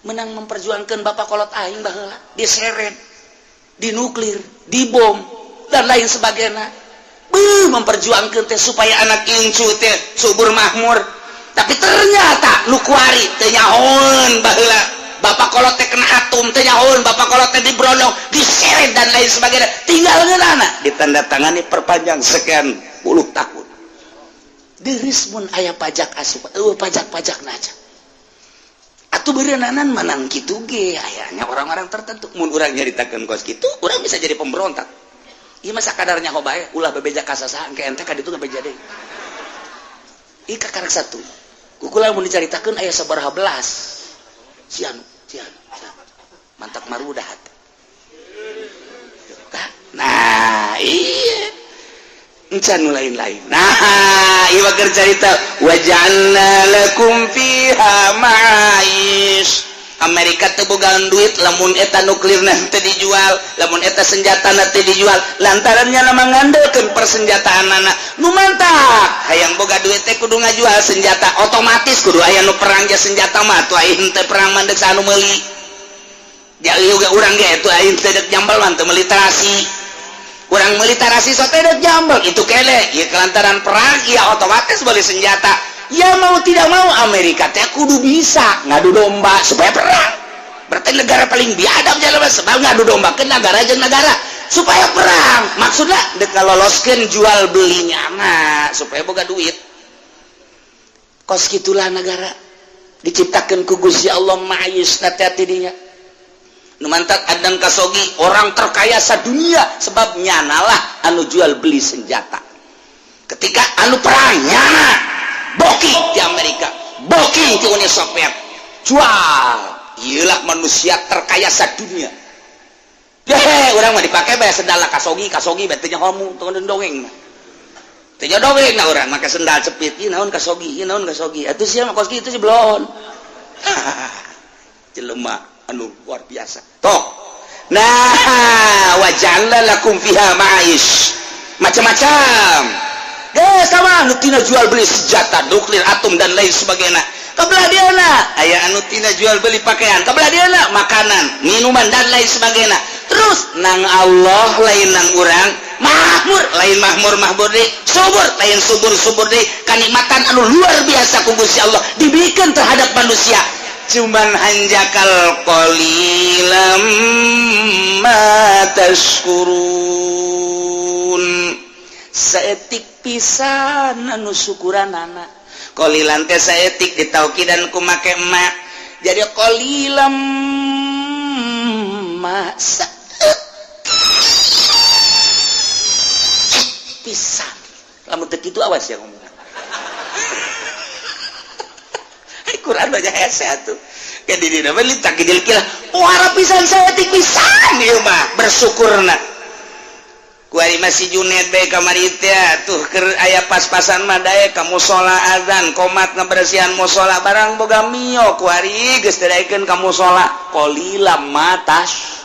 menang memperjuangkan bapak kolot aing baheula diseret, dinuklir, dibom, dan lain sebagainya. Beuh, memperjuangkan teh supaya anak incu teh subur makmur. Tapi ternyata nu kuari teu nyahoeun baheula bapak kolot teh kena atom, teu nyahoeun bapak kolot teh dibrondong, diseret, dan lain sebagainya. Tinggal ngeunana ditandatangani perpanjang sekian puluh tahun. Deris mun aya pajak asup, eueuh pajak-pajak aja atuh beureunanan menang kitu ge. Ayahnya orang-orang tertentu, mun urang nyaritakeun kos kitu, urang bisa jadi pemberontak. Ieu mah sakadarnya ho bae, ulah bebeja ka sasaha engke ente ka ditu ngabeja deui. Ieu kakarak satu kukula mun dicaritakeun aya sabaraha belas. Si anu, si anu, si anu. Mantak marudah hati. Nah, iya encan nu lain-lain. Nah, ieu mah keur carita waja'alna lakum fiha ma'aish. Amerika teu bogaan duit lamun eta nuklir teu dijual, lamun eta senjata teu dijual, lantaran nya nama ngandelkeun persenjataan anak. Nu mantak hayang boga duit teh kudu ngajual senjata, otomatis kudu aya nu perang ja senjata mah. Tuh, aing teh perang mah deuk anu meuli ja juga. Urang ge atuh, aing teh deuk jambal mah teu meuli terasi. Urang meuli tarasi sote deuk jambal itu kene ieu. Kelantaran perang ya otomatis beli senjata. Ya mau tidak mau Amerika teh kudu bisa ngadu domba supaya perang. Berarti negara paling biadab jalan, sebab ngadu domba ke negara jeung negara supaya perang. Maksudnya dek loloskeun jual belinya mah supaya boga duit. Kos gitulah negara diciptakan ku Gusti Allah ma'ayis hati dinya. Nu mantak Adnan Khashoggi orang terkaya sadunia, sebab nyanalah anu jual beli senjata. Ketika anu perang, nyana booking di Amerika, booking di Uni Soviet, jual. Iyalah manusia terkaya sadunia. Hehe, urang mah dipakai bae sendal Khashoggi. Khashoggi bae teu nyaho, teu dongeng mah. Teu dongeng. Nah, urang make sendal cepit, ieu naon Khashoggi, ieu naon Khashoggi. Atuh sia mah kos kitu sih belon. Jelema anu luar biasa. Toh. Nah, wa ja'alna lakum fiha ma'aish. Macam-macam. Geus sama nu tina jual beli senjata nuklir, atom dan lain sebagainya. Kabelah dieuna aya anu tina jual beli pakaian, kabelah dieuna makanan, minuman dan lain sebagainya. Terus nang Allah lain nang urang, makmur lain makmur makmur deui, subur lain subur subur deui, kanikmatan anu luar biasa ku Gusti Allah diberikan terhadap manusia. Cuman hanjakal qalilam ma tashkurun. Saeutik pisan anu syukuranana. Qalilan teh saeutik ditaukidan ku make ma. Jadi qalilam ma saeutik pisan. Lamun teu kitu awas ya ngomong. Quran banyak hese atuh. Kayak di dina mah litakidil kilah. Wara pisan saeutik pisan ieu mah bersyukurna. Kuari masih Junet bae kamari teh tuh keur aya pas-pasan mah daek ka musala azan komat ngabersihan musala barang boga mio kuari geus daekeun ka musala qalilam matas.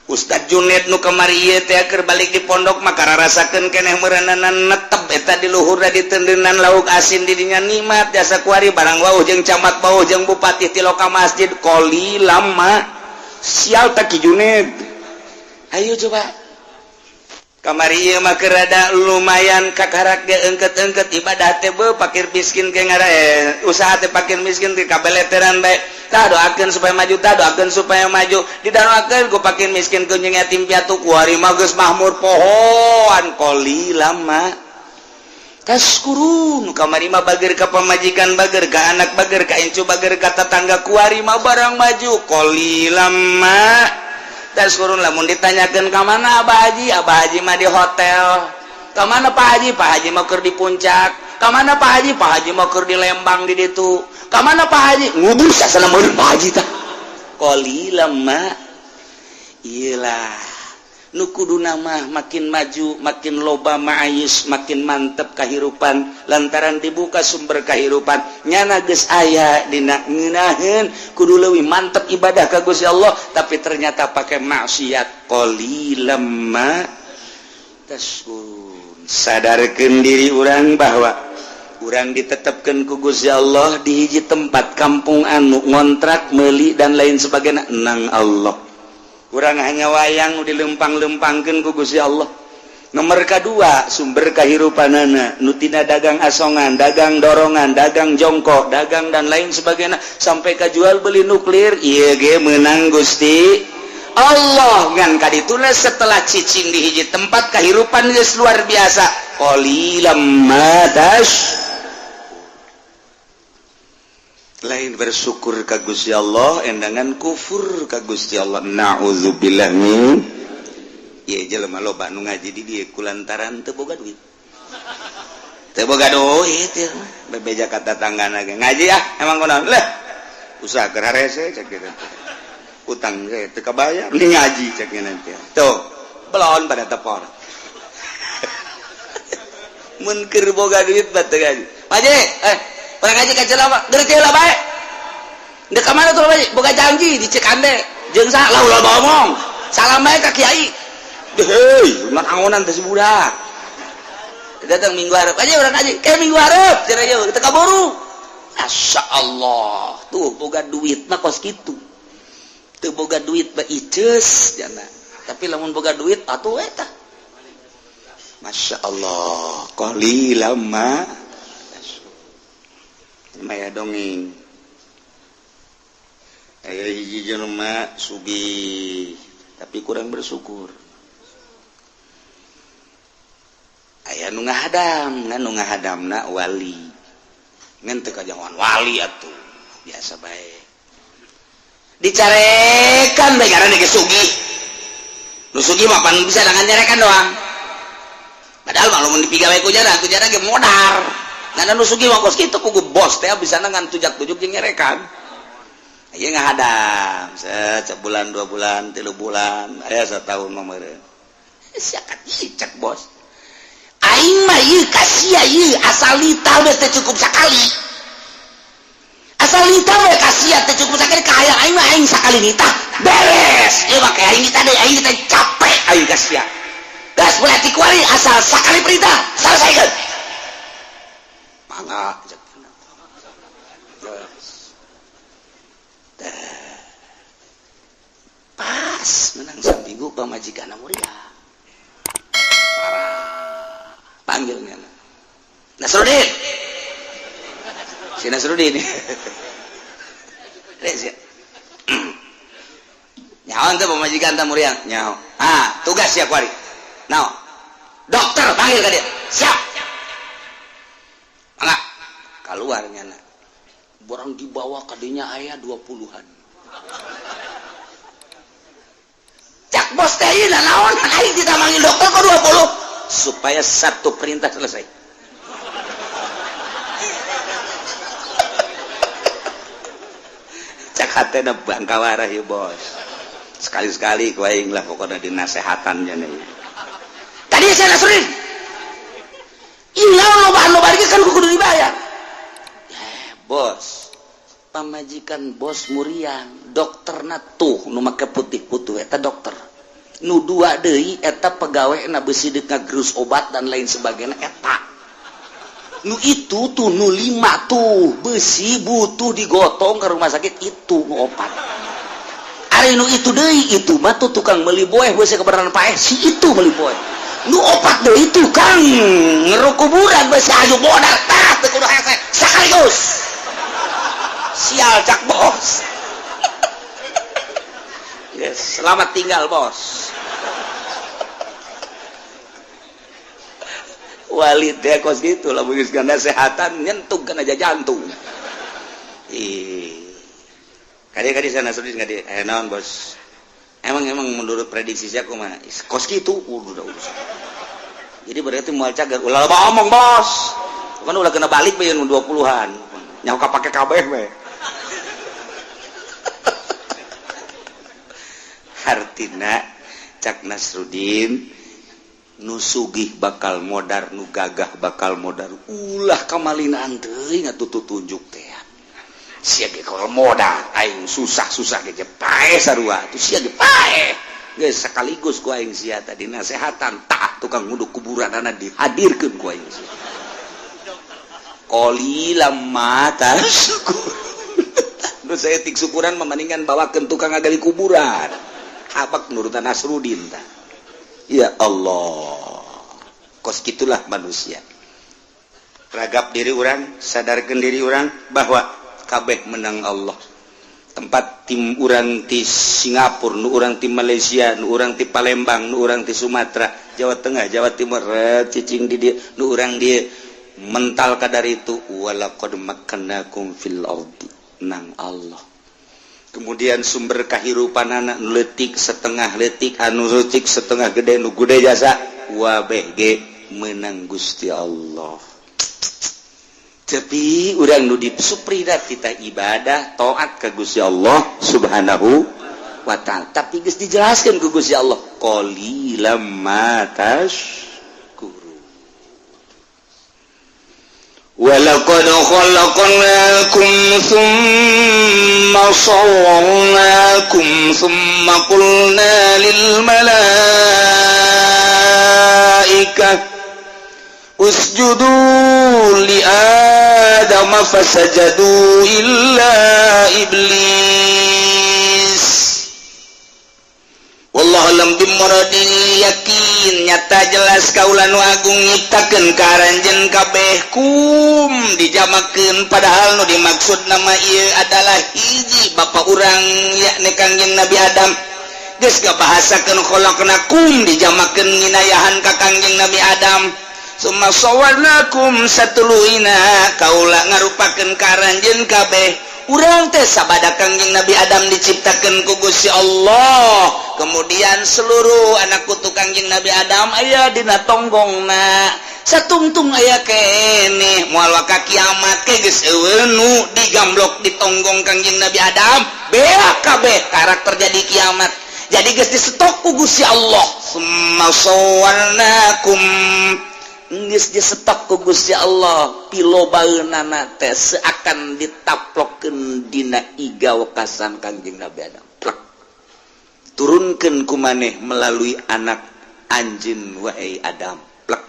Ustad Junet nu kamari ieu teh keur balik di pondok mah kararasakeun keneh meureunana netep eta di luhurna ditendenan lauk asin di dinya nikmat jasa kuari barang wauh jeung camat wauh jeung bupati ti loka masjid qalilam ma sial tak Ki Junet. Ayo coba kamari ieu mah keur rada lumayan kakarak ge engket-engket ibadah teh beuh pakir miskin ke ngara usaha teh pakir miskin teh kabeleteran bae. Tah doakeun supaya maju, tah doakeun supaya maju, didoakeun ku pakir miskin ku jeung yatim piatu kuari mah geus mahmur pohoan qalilam ma taskurun. Kamari mah bager ka pamajikan, bager ka anak, bager ka incu, bager ka tetangga kuari mah barang maju qalilam ma taskurun. Lamun ditanyakeun ka mana Abah Haji, Abah Haji mah di hotel. Ka mana Pak Haji? Pak Haji mah keur di puncak. Ka mana Pak Haji? Pak Haji mah keur di Lembang di ditu. Ka mana Pak Haji? Ngubur sasana meureun Pak Haji tah. Qalilam ma iyalah nu kuduna mah makin maju makin loba ma'ayis makin mantep kahirupan lantaran dibuka sumber kahirupan nyana geus aya dina ngeunaheun kudu leuwih mantep ibadah ka Gusti Allah tapi ternyata pakai maksiat qalilam ma taskurun. Sadarkeun diri urang bahwa urang ditetapkeun ku Gusti Allah di hiji tempat kampung anu ngontrak meuli dan lain sebagainya nang Allah. Kurang hanya wayang dilempang-lempangkeun ku Gusti Allah. Nomor kedua sumber kahirupanana nu tina dagang asongan, dagang dorongan, dagang jongkok, dagang dan lain sebagainya sampai ka jual beli nuklir ieu ge meunang Gusti Allah. Ngan kadituna setelah cicing di hiji tempat kahirupan geus luar biasa qalilam ma tas lain bersyukur ka Gusti Allah endangan kufur ka Gusti Allah. Na'udzubillah min ieu jelema loba nu ngaji di dieu kulantaran teu boga duit. Teu boga duit ieu mah bebeja ka tatanggana ge ngaji ah emang kunaon leh usaha keur harese cek kitu utang ge teu kabayar ni ngaji cek nanti tuh belon pada tepor mun keur boga duit mah teu ngaji. Paje orang ngaji ka jelema geureuh lah bae. Ndek ka mana tuh bae boga janji di Cikande jeung saha lah ulah ngomong. Salam bae ka kiai. Hei, mah angonan teh si budak. Datang minggu hareup aja urang ngaji. Kayak minggu hareup cenah ieu teu kaburu. Masya Allah, tuh boga duit mah kos kitu. Teu boga duit mah iceus jana. Tapi lamun boga duit atuh eta. Masya Allah, qalilam ma maya dongeng. Aya hiji jelema sugih tapi kurang bersyukur. Aya nu ngahadam, nu ngahadamna wali. Ngan teu kajangan wali atuh, biasa bae. Dicarekan bae karena geus sugih. Nu sugih mah pan bisa dengan nyarekan doang. Padahal mah lamun dipigawe ku jara, ku jara ge modar. Nah, nu sugih mah kos kitu kugu bos teh bisa ngan tujak-tujuk jeung nyarekan. Ieu ngahadam, set sebulan, 2 bulan, 3 bulan, aya satahun mah meureun. Siakat cek bos. Aing mah ieu ka sia ieu asal lital geus teh cukup sakali. Asal Asal nitah we ka sia teh cukup sakali kahayang aing mah, aing sakali nitah beres. Ieu mah kayak aing nitah deui, aing nitah capek aing ka sia. Gas berarti kuari asal sakali perintah selesaikan. Mangga cek. Geus. Teh. Pas menang saminggu pamajikan muria. Parah. Panggilnya. Nasruddin. Si Nasruddin. Res ya. Nyaho teh pamajikan teh muriang. Nyaho. Ah, tugas ya kuari. Naon? Dokter panggil ka dia. Siap. Mangga. Keluar nyana. Borang dibawa kadinya aya 20-an. Cak bos teh ieu naon aing kita manggil dokter kok 20 supaya satu perintah selesai. Cak hatena bangkawarah ieu bos. Sekali-sekali ku aing lah pokokna dinasehatan nya. Tadi saya Nasruddin. Ieu loba-loba ieu kan kudu dibayar. Ya, bos. Pamajikan bos muriang, dokterna tuh nu make putih-putih eta dokter. Nu dua deui eta pegawena beusi deuk ngagerus obat dan lain sebagainya eta. Nu itu tuh nu 5 tuh besi butuh digotong ke rumah sakit itu nu 4. Ari nu itu deui itu mah tuh tukang meuli boeh beusi kebenaran paeh si itu meuli boeh. Nu 4 deui tukang ngeruk kuburan beusi aju modal tah teu kudu hese sekaligus. Sial cak bos. Yes, selamat tinggal bos. Walid teh kos gitu lah geus nasehatan nyentuh kana jantung. Ih. Kadi-kadi sana Nasruddin kadi naon bos. Emang menurut prediksi saya kumaha? Kos kitu udah urusan. Jadi berarti moal cager ulah loba omong bos. Kan ulah kena balik we nu 20-an. Nyaho ka pake kabeh we. Hartina cak Nasruddin nu sugih bakal modar, nu gagah bakal modar, ulah kamalinaan teuing atuh tutunjuk teh. Sia ge kalau modar aing susah-susah ge paeh sarua atuh sia ge paeh. Geus sekaligus ku aing sia tadi nasehatan tah tukang nguduk kuburanana dihadirkeun ku aing sia. Qalilam ma tashkur. Nu saeutik syukuran mah mendingan bawakeun tukang ngagali kuburan. Habak nurutan Nasruddin tah. Ya Allah, kos gitulah manusia. Ragap diri orang, sadarkan diri orang bahwa kabeh menang Allah. Tempat tim urang ti Singapura, nu urang ti Malaysia, nu urang ti Palembang, nu urang ti Sumatera, Jawa Tengah, Jawa Timur, cicing di dieu, nu urang dieu mental kadar itu walaqad makkannakum fil ardi nang Allah. Kemudian sumber kehidupan anak letik setengah letik anu letik setengah gede nu gede jasa wabeh ge menang Gusti Allah. Tapi urang nu disupridat kita ibadah taat ke Gusti Allah Subhanahu wa ta'ala. Tapi geus dijelaskeun ku Gusti Allah qalilam ma tashkuru. Walaqad khalaqnakum thumma sawwarnakum thumma qulna lil malaikah usjudu li adama fasajadu illa iblis. Wallahu alam bimuradi yakin nyata jelas kaula nu agung nyiptakeun ka aranjeun kabeh kum dijamakeun padahal nu dimaksud nama ieu adalah hiji bapa urang yakni Kangjeng Nabi Adam. Geus ngabahasakeun khalaqnakum dijamakeun nginayahan ka Kangjeng Nabi Adam. Summa sawwarnakum satuluina kaula ngarupakeun ka aranjeun kabeh. Urang teh sabada Kangjeng Nabi Adam diciptakeun ku Gusti Allah. Kemudian seluruh anak kutu Kangjeng Nabi Adam aya dina tonggongna. Satungtung aya keneh moal waka kiamat ke geus eueuh nu digamblok di tonggong Kangjeng Nabi Adam beak kabeh karakter jadi kiamat. Jadi geus disetok ku Gusti Allah. Summa sawwarnakum Geus disetok ku Gusti Allah, pilobaeunana teh seakan ditaplokeun dina iga wekasan Kangjeng Nabi Adam. Plek. Turunkeun ku maneh melalui anak anjeun, wahai Adam. Plek.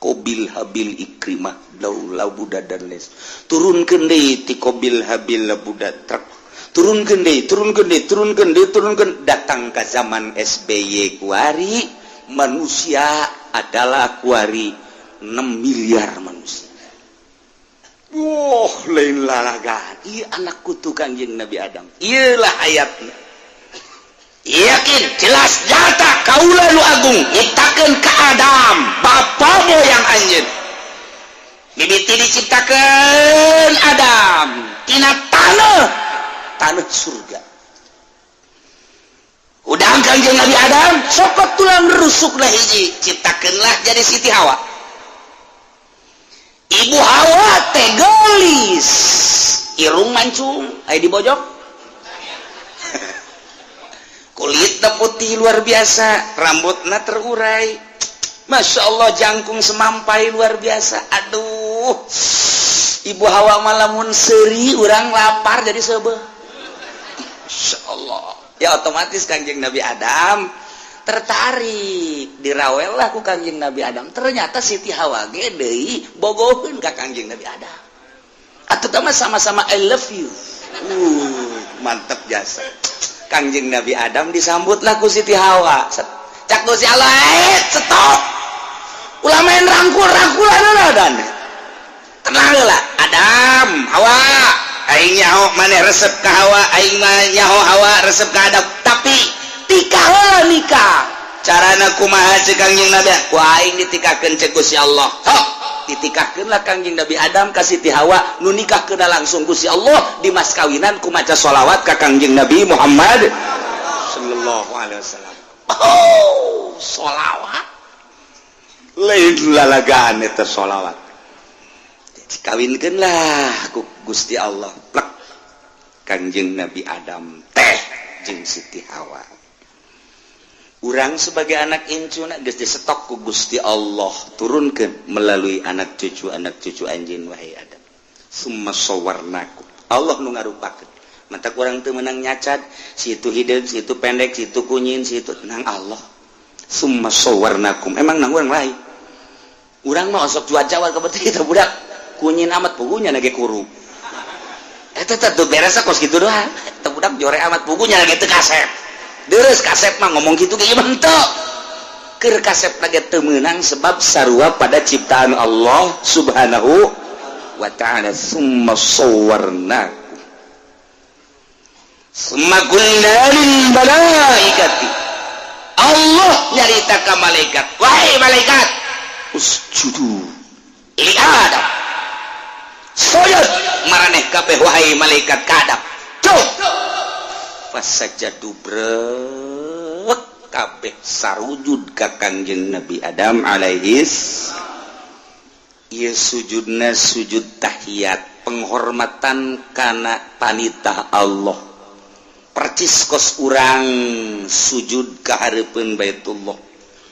Kobil, Habil, Ikrimah, Labuda, dan les. Turunkeun deui ti Kobil, Habil, Labuda, truk. Turunkeun deui, turunkeun deui, turunkeun deui, turunkeun, datang ke zaman SBY kuari. Manusia adalah kuari 6 miliar manusia. Wah, lain lalagan. Iya, anak kutu Kanjeng Nabi Adam. Iyalah ayatnya. Yakin, jelas, nyata, kaula nu agung nyiptakeun ka Adam, bapa moyang anjeun. Mimiti diciptakeun Adam tina tanah, tanah surga. Udah, Kanjeng Nabi Adam copot tulang rusuk lah hiji, ciptakeunlah jadi Siti Hawa. Ibu Hawa teh geulis, irung mancung, aya dibojok, kulitnya putih luar biasa, rambutnya terurai, masya Allah, jangkung semampai luar biasa. Aduh, Ibu Hawa mah lamun seuri, urang lapar jadi seubeuh. Masya Allah. Ya, otomatis Kangjeng Nabi Adam tertarik, dirawel lah ku Kangjeng Nabi Adam. Ternyata Siti Hawa ge deui bogoheun ka Kangjeng Nabi Adam atau mah sama-sama "I love you". Mantap jasa. Kangjeng Nabi Adam disambutlah ku Siti Hawa. Cak Gusti Allah, "Eh, stop, ulah main rangkul-rangkulan lah dan tenang lah, Adam, Hawa. Aing nyaho maneh resep ka Hawa, aing mah nyaho Hawa resep ka Adam, tapi tikah heula, nikah. Carana kumaha?" Cek Kangjeng Nabi, "Ku aing ditikahkeun," cek Gusti Allah. Sok ditikahkeun lah Kangjeng Nabi Adam ka Siti Hawa. Nu nikahkeun langsung Gusti Allah, di mas kawinan ku maca sholawat ka Kangjeng Nabi Muhammad sallallahu alaihi wasallam. Oh, sholawat lain lalagaan eta sholawat. Dikawinkeun lah ku Gusti Allah, plek, Kangjeng Nabi Adam teh jeung Siti Hawa. Urang sebagai anak incu geus disetok ku Gusti Allah, turunkan melalui anak cucu, anak cucu anjeun, wahai Adam. Summa sawarnakum. Allah nu ngarupakeun, mata kurang teu meunang nyacat. Situ hideung, situ pendek, situ kunyin, situ nang Allah. Summa sawarnakum. Emang nang urang lain? Urang mah osok cuaca kebetul itu budak kunyin amat, pugunya lagi kuru. Eta teh tuh beres kos kitu doang. Eta budak jore amat, pugunya lagi teu kasep. Deres kasep mah ngomong gitu kayak bentuk keur kasep lagi teu meunang, sebab sarua pada ciptaan Allah Subhanahu wa Ta'ala. Summa sawwarnakum, summa qulna lil malaikati. Allah nyarita ka malaikat, "Wahai malaikat, usjudu li Adam." Sujud maraneh kabeh, wahai malaikat, ka Adam. Cuk, fasajadu, brek kabeh sarujud ka Kangjeng Nabi Adam alaihis. Ieu sujudna sujud tahiyat, penghormatan kana panitah Allah, percis kos urang sujud ka hareupeun Baitullah.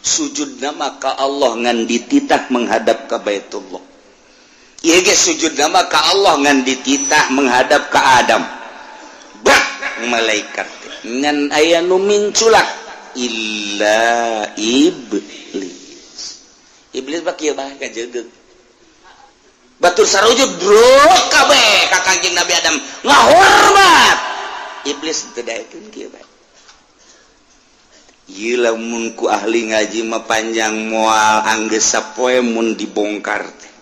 Sujudna maka Allah ngan dititah menghadap ke Baitullah. Ieu ge sujudna maka Allah ngan dititah menghadap ke Adam. Bak malaikat ngan aya nu minculak, illa iblis. Iblis bak kieu bae kajegeug. Batur sarujud bro kabeh ka Kangjeng Nabi Adam, ngahormat. Iblis teu daekeun, kieu bae. Ieu lamun ku ahli ngaji mah panjang, moal anggeus sapoe mun dibongkar teh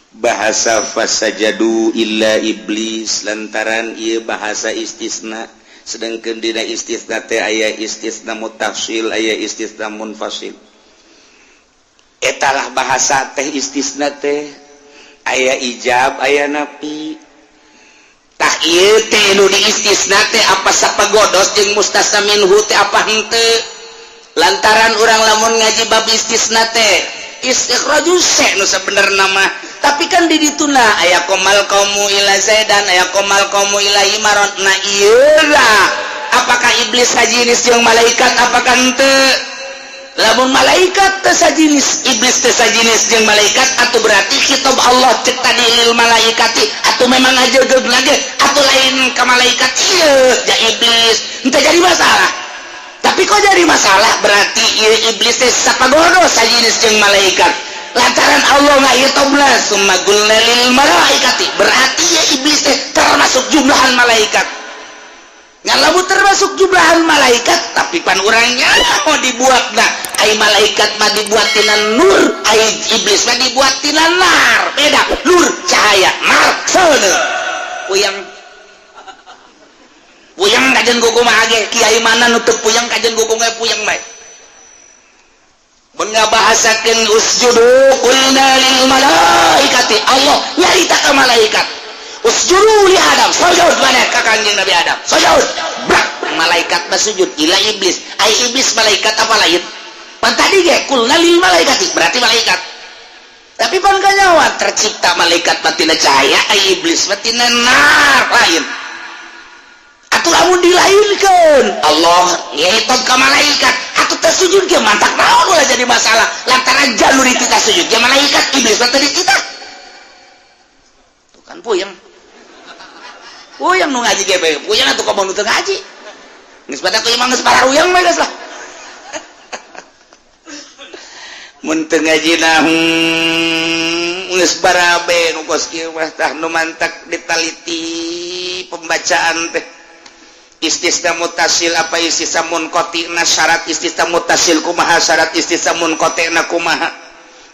bahasa fasajadu illa iblis, lantaran ieu bahasa istisna, sedangkan dina istisna teh aya istisna muttasil, aya istisna munfasil. Etalah bahasa teh, istisna teh aya ijab, aya napi. Tah, ieu teh nu di istisna teh apa sapagodos jeung mustasna minhu teh apa henteu? Lantaran urang lamun ngaji bab istisna teh istikhrajus se nu sabenerna mah, tapi kan di dituna aya qomal qaumu illa zaidan, aya qomal qaumu illa himaron. Nah, ieu lah, apakah iblis sajinis jeung malaikat, apakah henteu? Lamun malaikat teu sajinis, iblis teu sajinis jeung malaikat, atau berarti kitab Allah cek tadi lil malaikati atau memang aja lagi atau lain ke malaikat ieu ja iblis ente jadi masalah. Tapi kok jadi masalah, berarti ieu iblis teh sapagodo sajinis jeung malaikat lantaran Allah ngahitobna summa qulna lil malaikati, berarti ya iblis teh termasuk jumlahan malaikat. Ngan lamun termasuk jumlahan malaikat, tapi pan urangnya mau dibuat, nah ai malaikat mah dibuat tina nur, ai iblis mah dibuat tina nar. Beda, nur cahaya, nar seuneu. Puyeng puyeng kajen kumaha ge, kiai mana nu teu puyeng kajen kumaha, puyeng bae mun ngabahasakeun usjudu qulna lil malaikati. Allah nyarita ka malaikat, usjudu li Adam, sujud mana ka Kanjeng Nabi Adam, sujud brak, malaikat mah sujud ila iblis. Ai iblis malaikat apa lain? Pan tadi ge qulna lil malaikati, berarti malaikat. Tapi pan kanyawa tercipta malaikat mah tina cahaya, ai iblis mah tina nar, lain. Atuh lamun dilainkeun, Allah ngitung ka malaikat atuh teu sujud ge, mantak naon ulah jadi masalah lantaran jalur kita sujud ge malaikat, iblis mah teu dititah. Tuh kan puyeng puyeng, nu ngaji ge puyeng atuh, komo nu teu ngaji geus pada kuy mah geus pararuyang mah, geus lah mun teu ngaji nah geus barabe nu kos kieu mah. Tah, nu mantak ditaliti pembacaan teh istisna mutasil apa istisna munqati na, syarat istisna mutasil kumaha, syarat istisna munqati na kumaha,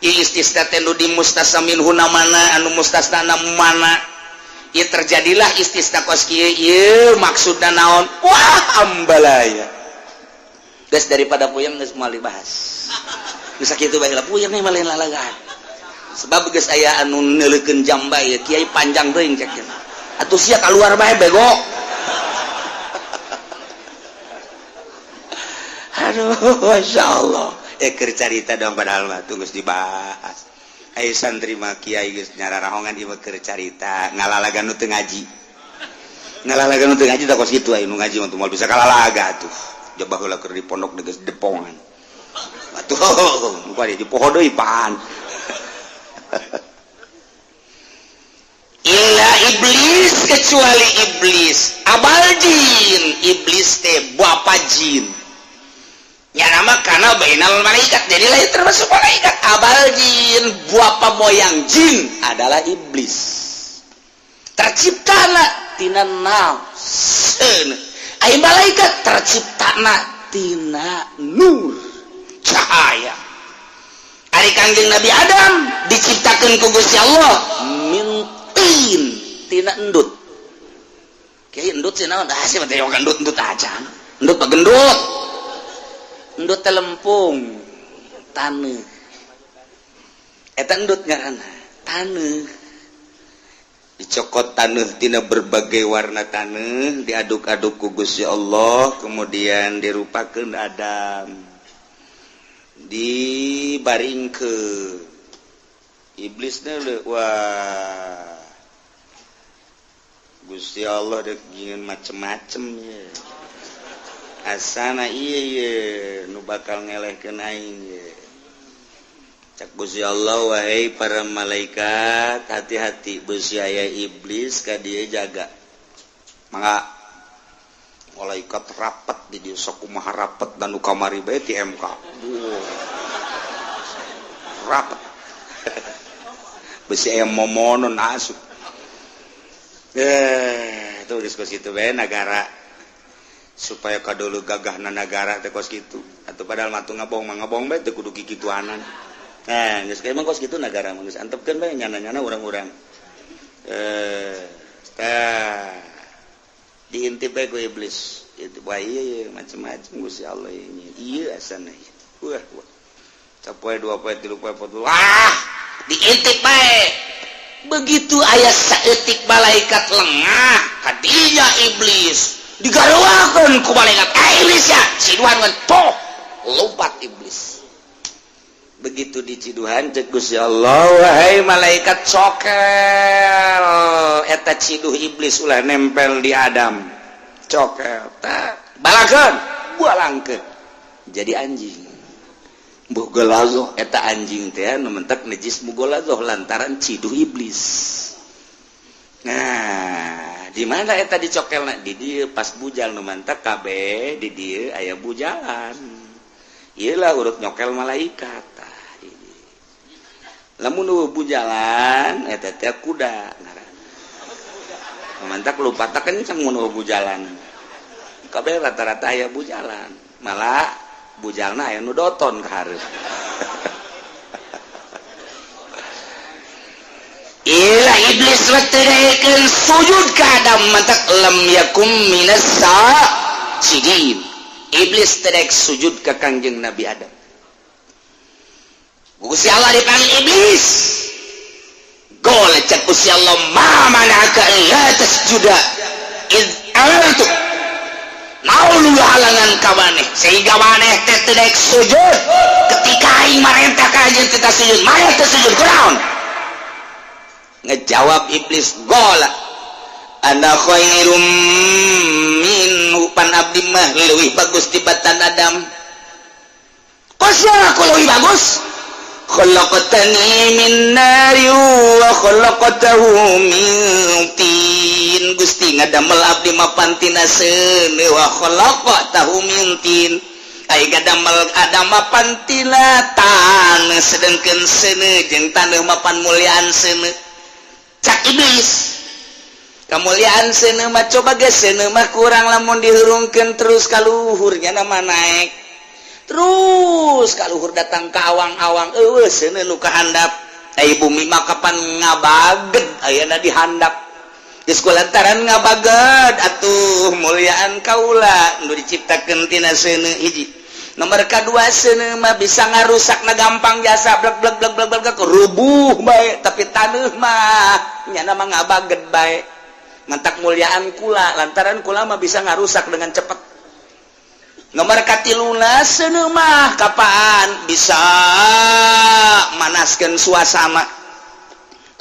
ieu istisna teh nu di mustasna minhu na mana, anu mustasna na mana, ieu terjadilah istisna kos kieu, ieu maksudna naon. Wah, ambalaya geus, daripada puyeng geus moal dibahas. Geus sakitu bae lah, puyeng mah lain lalagaan sebab geus aya anu neuleukeun jambay ya, kiai panjang teuing cek atuh sia keluar bae bego. Aduh, masya Allah, keur carita dong, padahal mah tunggu dibahas. Ayo santri mah kiai geus nyararahongan, ieu keur carita ngalalagan nu teu ngaji, ngalalagan nu teu ngaji tah kos kitu. Aya nu ngaji mah moal bisa kalalaga atuh. Coba heula keur di pondok geus depongan atuh, nu bari dipoho deui pan. Illa iblis, kecuali iblis, abal jin, iblis teh bapa jin ya, nama karena bainal malaikat, jadi lain termasuk malaikat. Abal jin, bapa moyang jin adalah iblis. Terciptana tina nafsu, ai malaikat terciptana tina nur, cahaya. Ari Kangjeng Nabi Adam diciptakan ku Gusti Allah min tin, tina endut. Kiai, endut sih naon? Ah, sih mah teh endut, endut aja, endut mah gendut, endut teh lempung taneuh, eta endut ngaranna, taneuh dicokot, taneuh tina berbagai warna taneuh diaduk-aduk ku Gusti Allah, kemudian dirupakeun Adam, dibaringkeun iblisnya. Wah, Gusti Allah dek nyieun macem-macem ye, asana iya ye nu bakal ngelehkeun aing ye. Cak Gusti Allah, wahai para malaikat, hati-hati, besi aya iblis ka dieu, jaga. Mangga malaikat rapat di dieu, sok kumaha rapat dan nu kamari bae ti MK. Wow. Rapat besi aya momonon asup. Eh, itu diskusi itu bae nagara supaya kadulu gagahna nagara teh kos kitu atau padahal mah ngabong mah ngabong bae, teu kudu kikituanan. Nah, geus emang kos kitu nagara mah geus antepkeun bae nyana-nyana urang-urang. Eh, tah diintip bae ku iblis itu, wah iya, iya macam-macam Gusti Allah ini iya asana iya. Wah wah, sapoe dua poe tilu poe empat, wah, diintip bae. Begitu aya saeutik malaikat lengah kadinya, iblis digaruakeun ku malaikat, eh iblis ya, ciduhan kan toh, lompat iblis. Begitu diciduhan, cek Gusti Allah, wahai malaikat, cokel eta ciduh iblis ulah nempel di Adam. Cokel tak balakeun, balangkeun jadi anjing. Mughalazah eta anjing teh nu mentek najis mughalazah lantaran ciduh iblis. Nah, di mana eta dicokelna? Di dieu pas bujal nu mantak kabeh di dieu aya bujalan. Ieu lah urut nyokel malaikat. Tah di dieu. Lamun nu bujalan eta teh kuda ngaranna. Nu mantak lupatna kenceng mun bujalan. Kabeh rata-rata aya bujalan. Malah bujalna aya nu doton ka hareup. Ila iblis teu sujud ka Adam mantak lam yakum minas sajidin. Iblis teu sujud ka Kangjeng Nabi Adam. Gusti Allah dipanggil iblis. Gol cek Gusti Allah, ma mana'aka la tasjuda id amartu. Naon halangan ka maneh sehingga maneh teh teu daek sujud ketika aing marentah ka anjeun teu sujud, maneh teu sujud kunaon? Ngejawab iblis, gola ana khairum minhu, pan abdi mah leuwih bagus tibatan Adam. Kos aku leuwih bagus? Khalaqtani min nari wa khalaqtahu min tin. Gusti ngadamel abdi mah pantina seuneu wa khalaqtahu min tin. Ai ngadamel Adam mah pantina taneuh, sedengkeun seuneu jeung taneuh mah pan muliaan seuneu. Cak iblis, kemuliaan seuneu mah coba geus seuneu mah kurang lamun dihurungkeun terus ka luhurnya nama naik terus ka luhur datang ke awang-awang eueuh seuneu nu kahandap. Ai bumi mah kapan ngabaged ayeuna dihandap. Geus kulantaran ngabaged atuh muliaan kaula nu diciptakeun tina seuneu hiji. Nomor kadua seuneu mah bisa ngarusakna gampang jasa blek blek blek blek blek rubuh bae, tapi taneuh mah nyana mah ngabaged bae. Mantak muliaan kula lantaran kula mah bisa ngarusak dengan cepat. Nomor katiluna seuneu mah kapan bisa manaskeun suasana.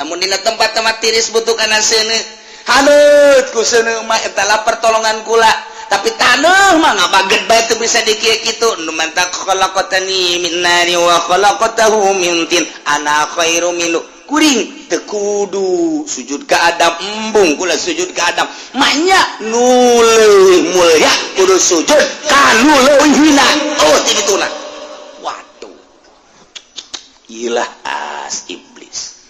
Namun dina tempat-tempat tiris butuh kana seuneu, haneut ku seuneu mah eta lah pertolongan kula. Tapi taneuh mah ngabaged bae teu bisa dikieu kitu. Nu mantak khalaqtani min nari wa khalaqtahu min tin ana khairu minhu. Kuring teu kudu sujud ka Adam, embung kula sujud ka Adam. Manya nu leuwih mulya kudu sujud ka nu leuwih hina. Oh ti dituna. Waduh. Ilah as iblis.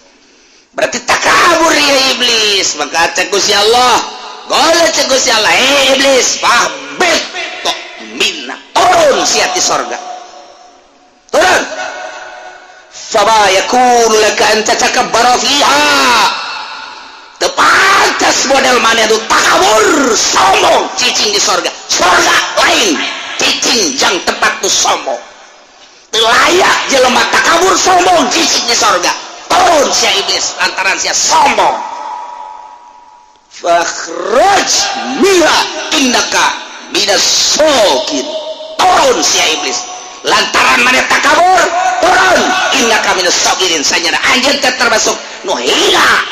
Berarti takabur ya iblis. Maka cek Gusti Allah, gole cek Gusti Allah, eh iblis, fahbit tok minna, turun sia ti sorga. Turun. Fama yakunu laka an tatakabbara fiha. Teu pantas model maneh nu takabur, sombong, cicing di sorga. Sorga lain cicing jang tempat nu sombong. Teu layak jelema takabur sombong cicing di sorga. Turun sia iblis lantaran sia sombong. Fakhruj minha innaka minas sokin. Turun sia iblis lantaran maneh takabur, turun innaka minas sokirin, sanyana anjeun teh termasuk nu hina.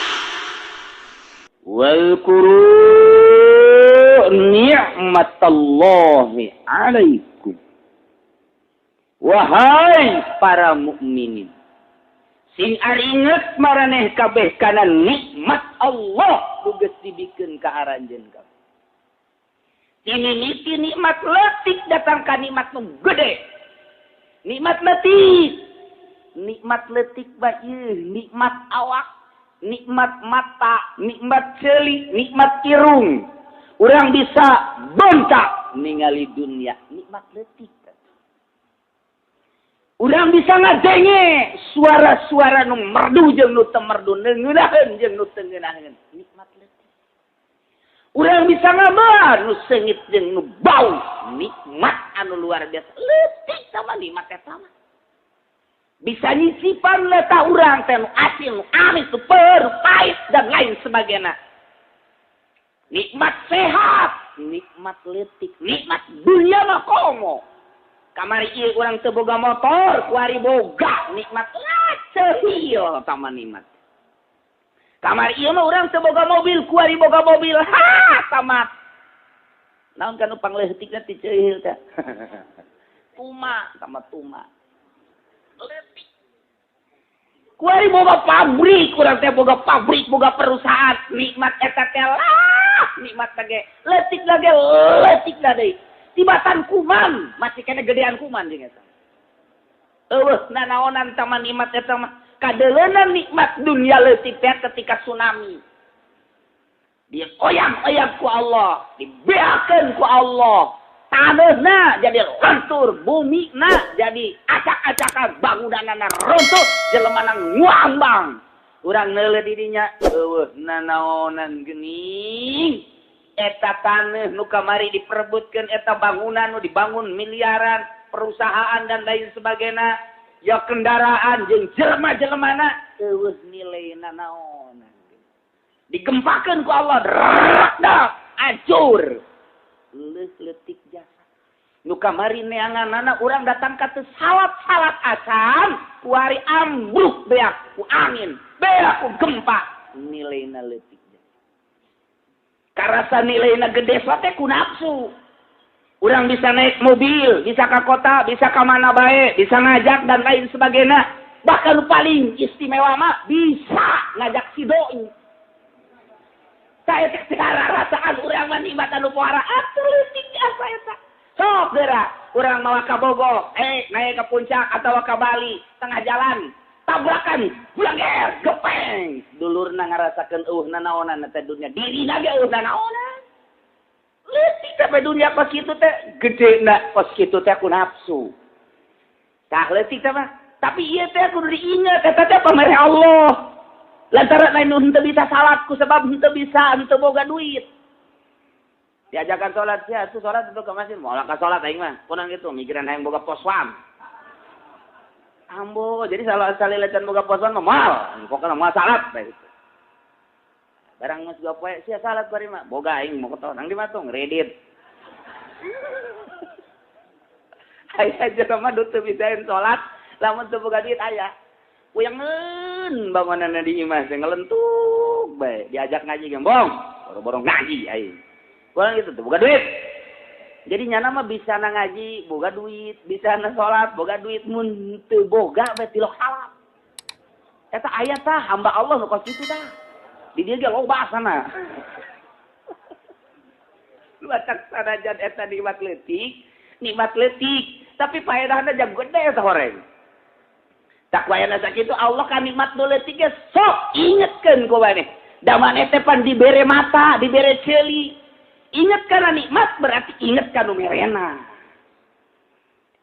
Wadhkuru ni'matallahi alaikum. Wahai para mukminin, sing aringet maraneh kabeh kana nikmat Allah nu geus dibikeun ka aranjeun kabeh. Timimiti nikmat leutik datang ka nikmat nu gede. Nikmat leutik, nikmat leutik bae nikmat awak, nikmat mata, nikmat ceuli, nikmat irung. Urang bisa bentak ningali dunia, nikmat leutik. Urang bisa ngadenge suara-suara nu merdu jeung nu teu merdu, ngeunaheun jeung nu teu ngeunaheun, nikmat leutik. Urang bisa ngabahan nu seungit jeung nu bau, nikmat anu luar biasa. Leutik sama nikmat eta mah. Bisa nyisipan leta urang teh nu asin, nu amis, nu peur, pahit dan lain sebagainya. Nikmat sehat, nikmat leutik, nikmat dunia mah komo. Kamari ieu urang teu boga motor, kuari boga, nikmat lah ceuhil tama nikmat. Kamari ieu mah urang teu boga mobil, kuari boga mobil, ha tamat. Naon kan nu pangleutikna ti ceuhil teh? Tuma, sama tuma. Leutik. Kuari boga pabrik, urang teh boga pabrik, boga perusahaan, nikmat eta teh lah, nikmat lagi, leutik lagi, leutik deui. Tibatan kuman, masih kena gedean kuman jeung eta. Eueuh nanaonan tama nikmat eta mah. Kadeleunan nikmat dunia leutik teh ketika tsunami. Dioyang-oyang ku Allah, dibeakeun ku Allah. Taneuhna jadi lentur, bumina jadi acak-acakan, bangunanana runtuh, jelemana nguambang. Urang neuleuh di dinya, eueuh nanaonan geuning. Eta taneuh nu kamari diperebutkeun, eta bangunan nu dibangun miliaran, perusahaan dan lain sebagainya, ya kendaraan jeung jelema-jelemana eueuh nilaina naonan. Digempakeun ku Allah, dak hancur. Leuh leutik jasa. Nu kamari neanganana urang datang ka teu salat-salat acan, kuari ambruk beak ku angin, beak ku gempa, nilaina leutik jasa. Karasa nilaina gede teh ku nafsu. Urang bisa naik mobil, bisa ke kota, bisa ke mana bae, bisa ngajak dan lain sebagainya. Bahkan paling istimewa mah bisa ngajak si doi. Saya rasaan urang mah nikmat anu pohara atuh leutik jasa eta. Sok geura urang mawa ka Bogor, naik ke puncak atawa ka Bali, tengah jalan tabrakan, blanger, gepeng. Dulurna ngarasakeun eueuh nanaonan teh dunia, dirina ge eueuh nanaonan. Leutik teh dunia kos kitu teh gedena kos kitu teh ku nafsu. Tah leutik teh mah, tapi ieu teh kudu diinget eta teh pamere Allah. Lantaran lain nu henteu bisa salat ku sebab henteu bisa henteu boga duit. Diajakan salat sia atuh salat itu ke masjid, moal ka salat aing mah. Kunaon kitu mikiran hayang boga poswam. Ambo, jadi salat salila can boga poswam mah moal, pokona moal salat bae gitu. Barang geus dua poe sia salat bari mah, boga aing motor nang di matung kredit. Aya jelema nu teu bisaeun salat, lamun teu boga duit aya. Puyangeun bangunanna di imah teh ngelentuk bae, diajak ngaji gembong, boro-boro ngaji aing. Kurang gitu tuh, boga duit. Jadi nyana mah bisa na ngaji, boga duit, bisa na salat, boga duit, mun teu boga bae tilok salat. Eta aya tah hamba Allah nu kos kitu tah. Di dieu ge loba sana. Lu acak sanajan eta nikmat leutik, tapi paedahna jang gede eta horeng. Tak wayana sakitu Allah kan nikmat nu leutik ge sok ingetkeun ku maneh. Da maneh teh pan dibere mata, dibere ceuli. Ingat karena nikmat berarti ingat ka nu merena.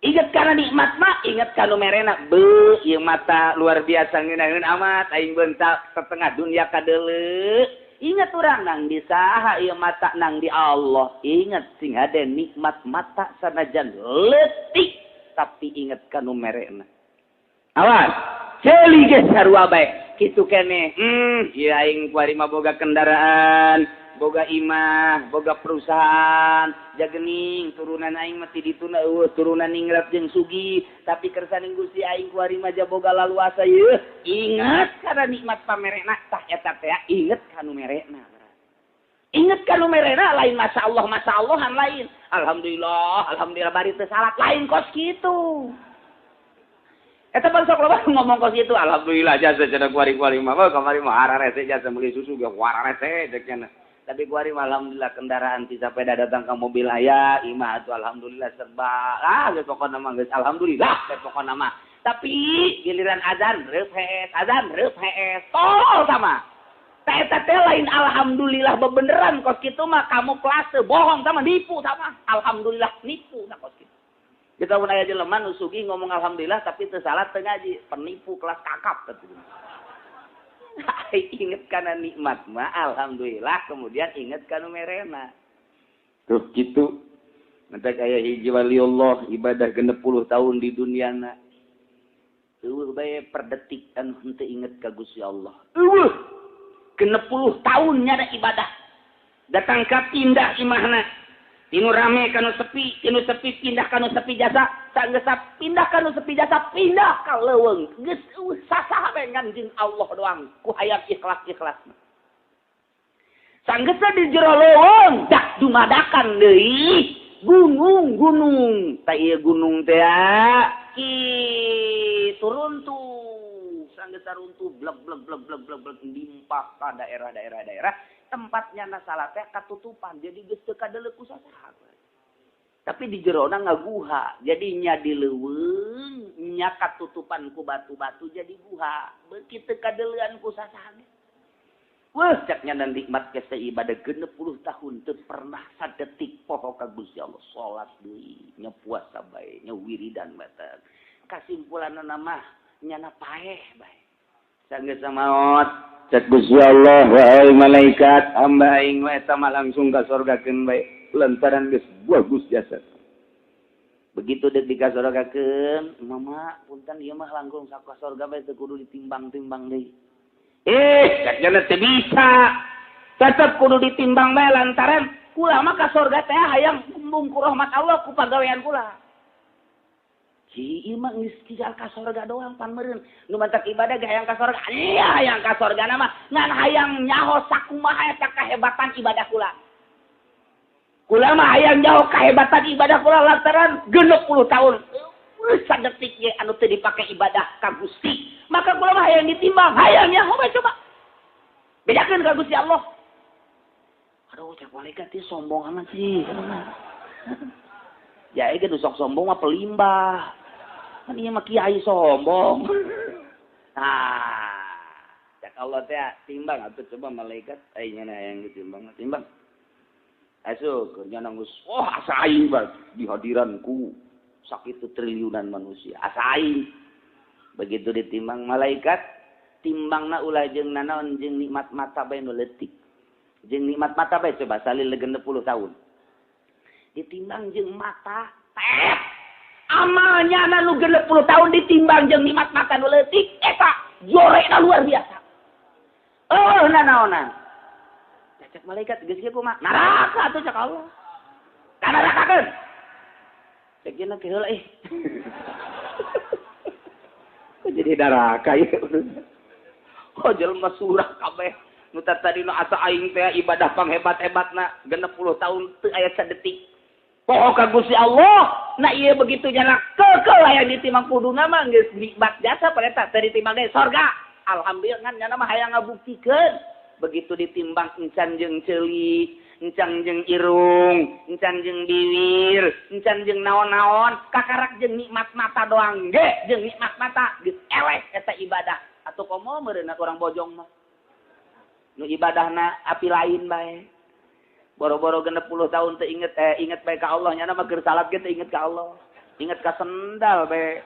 Ingat karena nikmat mah ingat ka nu merena. Beuh ieu mata luar biasa ngeunaheun amat aing bentak setengah dunia kadeuleu. Ingat urang nang di saha ieu mata nang di Allah. Ingat sing hade nikmat mata sanajan leutik tapi ingat ka nu merena. Awas, ceuli ge sarua bae. Kitu keneh. Ieu aing kuari mah boga kendaraan, boga imah, boga perusahaan, jagening turunan aing mah ti dituna eueuh turunan ningrat jeung sugih, tapi kersaning Gusti aing kuari mah boga laluasa ieu. Ingat kana nikmat pamerena tah eta teh inget ka nu merena. Inget ka nu merena lain masyaallah masyaallahan lain. Alhamdulillah, alhamdulillah bari teu salat lain kos kitu. Eta pan sok loba ngomong kos kitu, alhamdulillah jasa cenah kuari-kuari mah, kamari mah ararese jasa meuli susu ge wararese cek cenah. Tapi kuari mah alhamdulillah kendaraan ti sepeda datang ke mobil aya, imah atuh alhamdulillah serba. Ah geus pokona mah geus alhamdulillah geus pokona mah. Tapi giliran azan reup hees, azan reup hees, tol sama. Ta eta teh lain alhamdulillah bebeneran kos kitu mah kamu klase bohong sama nipu sama. Alhamdulillah nipu na kos kitu. Kita pun aya jelema nu sugih ngomong alhamdulillah tapi teu salat teu ngaji, penipu kelas kakap teh. Inget kana nikmat mah alhamdulillah kemudian inget kana merena. Tuh kitu. Mentak aya hiji waliullah ibadah 60 tahun di duniana. Eueuh bae per detik anu henteu inget ka Gusti Allah. Eueuh 60 tahun nyada ibadah. Datang ka pindah imahna. Tinu rame kanu sepi, tinu sepi pindah kanu sepi jasa, sanggeus pindah kanu sepi jasa, pindah ka leuweung. Geus sasaha bae ngan jeung Allah doang ku hayang ikhlas-ikhlasna. Sanggeus di jero leuweung dak dumadakan deui gunung-gunung. Ta ieu gunung teh kitu Begitu runtuh, sanggeus runtuh blek blek blek blek blek blek limpah ka daerah-daerah daerah tempatnya salat teh katutupan jadi geus teu kadeuleu ku sasaha. Tapi di jerona ngaguha, jadinya di leuweung nya katutupan ku batu-batu jadi guha. Begitu kadeleuan ku sasaha. Wah, caknya dan nikmat ke ibadah 60 tahun teu pernah sadetik poho ka Gusti Allah. Salat deui, nya puasa bae, nya wiridan bae. Kasimpulanna mah nyana paeh bae. Sanggeus maot, cek Gusti Allah, wahai malaikat, hamba aing mah eta mah langsung ka sorgakeun bae. Lantaran geus bagus jasa. Begitu dek dikasorgakeun, mama punten ieu mah langkung ka sorga bae teu kudu ditimbang-timbang deui. Cek teu bisa. Tetep kudu ditimbang bae lantaran kula mah ka sorga teh hayang kumbung ku rahmat Allah ku pagawean kula. Ci ieu mah geus tinggal ka sorga doang pan meureun. Nu mantak ibadah ge hayang ka sorga. Iya hayang ka sorga mah ngan hayang nyaho sakumaha eta kahebatan ibadah kula. Kula mah hayang jauh kahebatan ibadah kula lantaran 60 tahun sadetik ge anu teu dipake ibadah ka Gusti. Maka kula mah hayang ditimbang, hayang nyaho bae coba. Bedakeun ka Gusti Allah. Aduh, cek malaikat teh sombong amat sih. Ya ieu sok sombong mah pelimbah. Kan ieu mah kiai sombong. Nah, cek Allah teh timbang atuh coba malaikat aing hayang ditimbang, timbang. Asuh, kerja nangis. Oh, asa aing di hadiranku sakitu triliunan manusia. Asa aing. Begitu ditimbang malaikat, timbangna ulah jeung nanaon jeung nikmat mata bae nu leutik. Jeung nikmat mata bae coba salil 60 tahun. Ditimbang jeung mata, teh. Amalnya nu 60 tahun ditimbang jeung nikmat mata nu leutik, eta jorekna luar biasa. Oh, nanaonan. Cek malaikat geus kieu kumaha? Neraka atuh cek Allah. Ka nerakakeun. Cek cenah ke heula ih. Kok jadi neraka ieu? Oh jelema surah kabeh. Nu tadi nu asa aing teh ibadah panghebat-hebatna 60 tahun teu aya sadetik. Poho ka Gusti Allah. Nah ieu begitu nyana keukeuh hayang ditimbang kuduna mah geus nikmat jasa pada teu ditimbang ge sorga. Alhamdulillah ngan nyana mah hayang ngabuktikeun. Begitu ditimbang encan jeung ceuli, encan jeung irung, encan jeung biwir, encan jeung naon-naon, kakarak jeung nikmat mata doang ge, jeung nikmat mata geus eleh eta ibadah. Atuh komo meureunna urang bojong mah. Nu ibadahna api lain bae. Boro-boro 60 tahun teu inget inget bae ka Allah, nyana mah keur salat ge teu inget ka Allah. Inget ka sendal bae.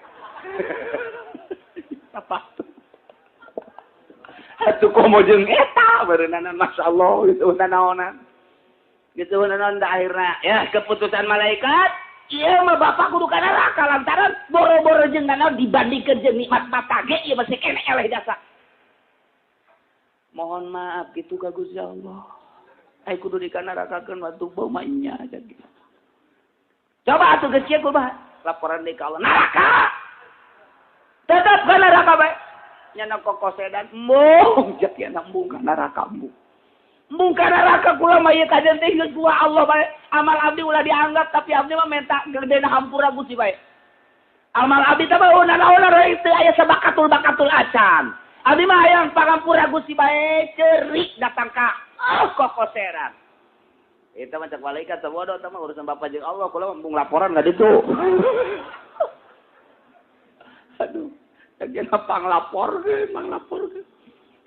Apa tuh? Atuh komo jeung eta beureunan masyaallah gitu nanaonan. Gitu nanaon da akhirna ya keputusan malaikat ieu mah bapak kudu ka neraka lantaran boro-boro jeung nanaon dibandingkeun jeung nikmat mata ge ieu masih keneh eleh jasa. Mohon maaf kitu ka Gusti Allah. Ai kudu dikanarakakeun waktu bau mah nya jadi. Coba atuh geus kieu kumaha? Laporan deui ka Allah neraka. Tetep ka neraka bae. Nyana kokosedan embung jak yana embung ka neraka embung. Embung ka neraka kula mah ieu kajen teh geus gua Allah bae. Amal abdi ulah dianggap tapi abdi mah minta gedena hampura Gusti bae. Amal abdi teh mah naon-naon teu aya sabakatul bakatul acan. Abdi mah hayang pangampura Gusti bae ceurik datang ka kokoseran. Eta mah cak malaikat teh bodoh teh mah urusan bapak jeung Allah kula mah embung laporan ka ditu. Aduh. Jangan panglapor ke, panglapor ke.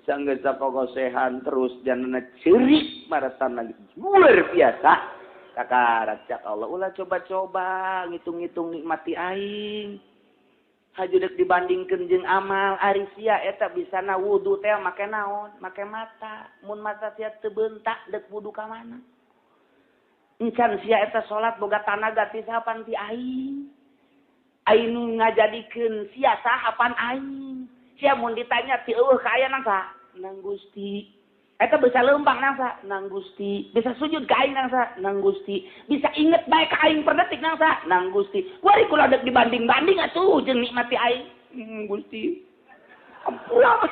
Sanggeus sakokosehan terus jangan ceurik maratan lagi. Luar biasa. Kakarak cak Allah ulah coba-coba ngitung-ngitung nikmati aing. Haju dek dibandingkeun jeung amal ari sia eta bisana wudu teh make naon? Make mata. Mun mata sia teu beuntak dek wudu ka mana? Encan sia eta salat boga tanaga ti sapan ti aing. Aing nu ngajadikeun sia saha pan aing. Sia mun ditanya ti eueuh ka aya nang saha? Nang Gusti. Eta bisa leumpang nang saha? Nang Gusti. Bisa sujud ka aing nang saha? Nang Gusti. Bisa inget bae ka aing per detik nang saha? Nang Gusti. Wari kula dek dibanding-banding atuh jeung nikmati aing. Gusti. Ampura.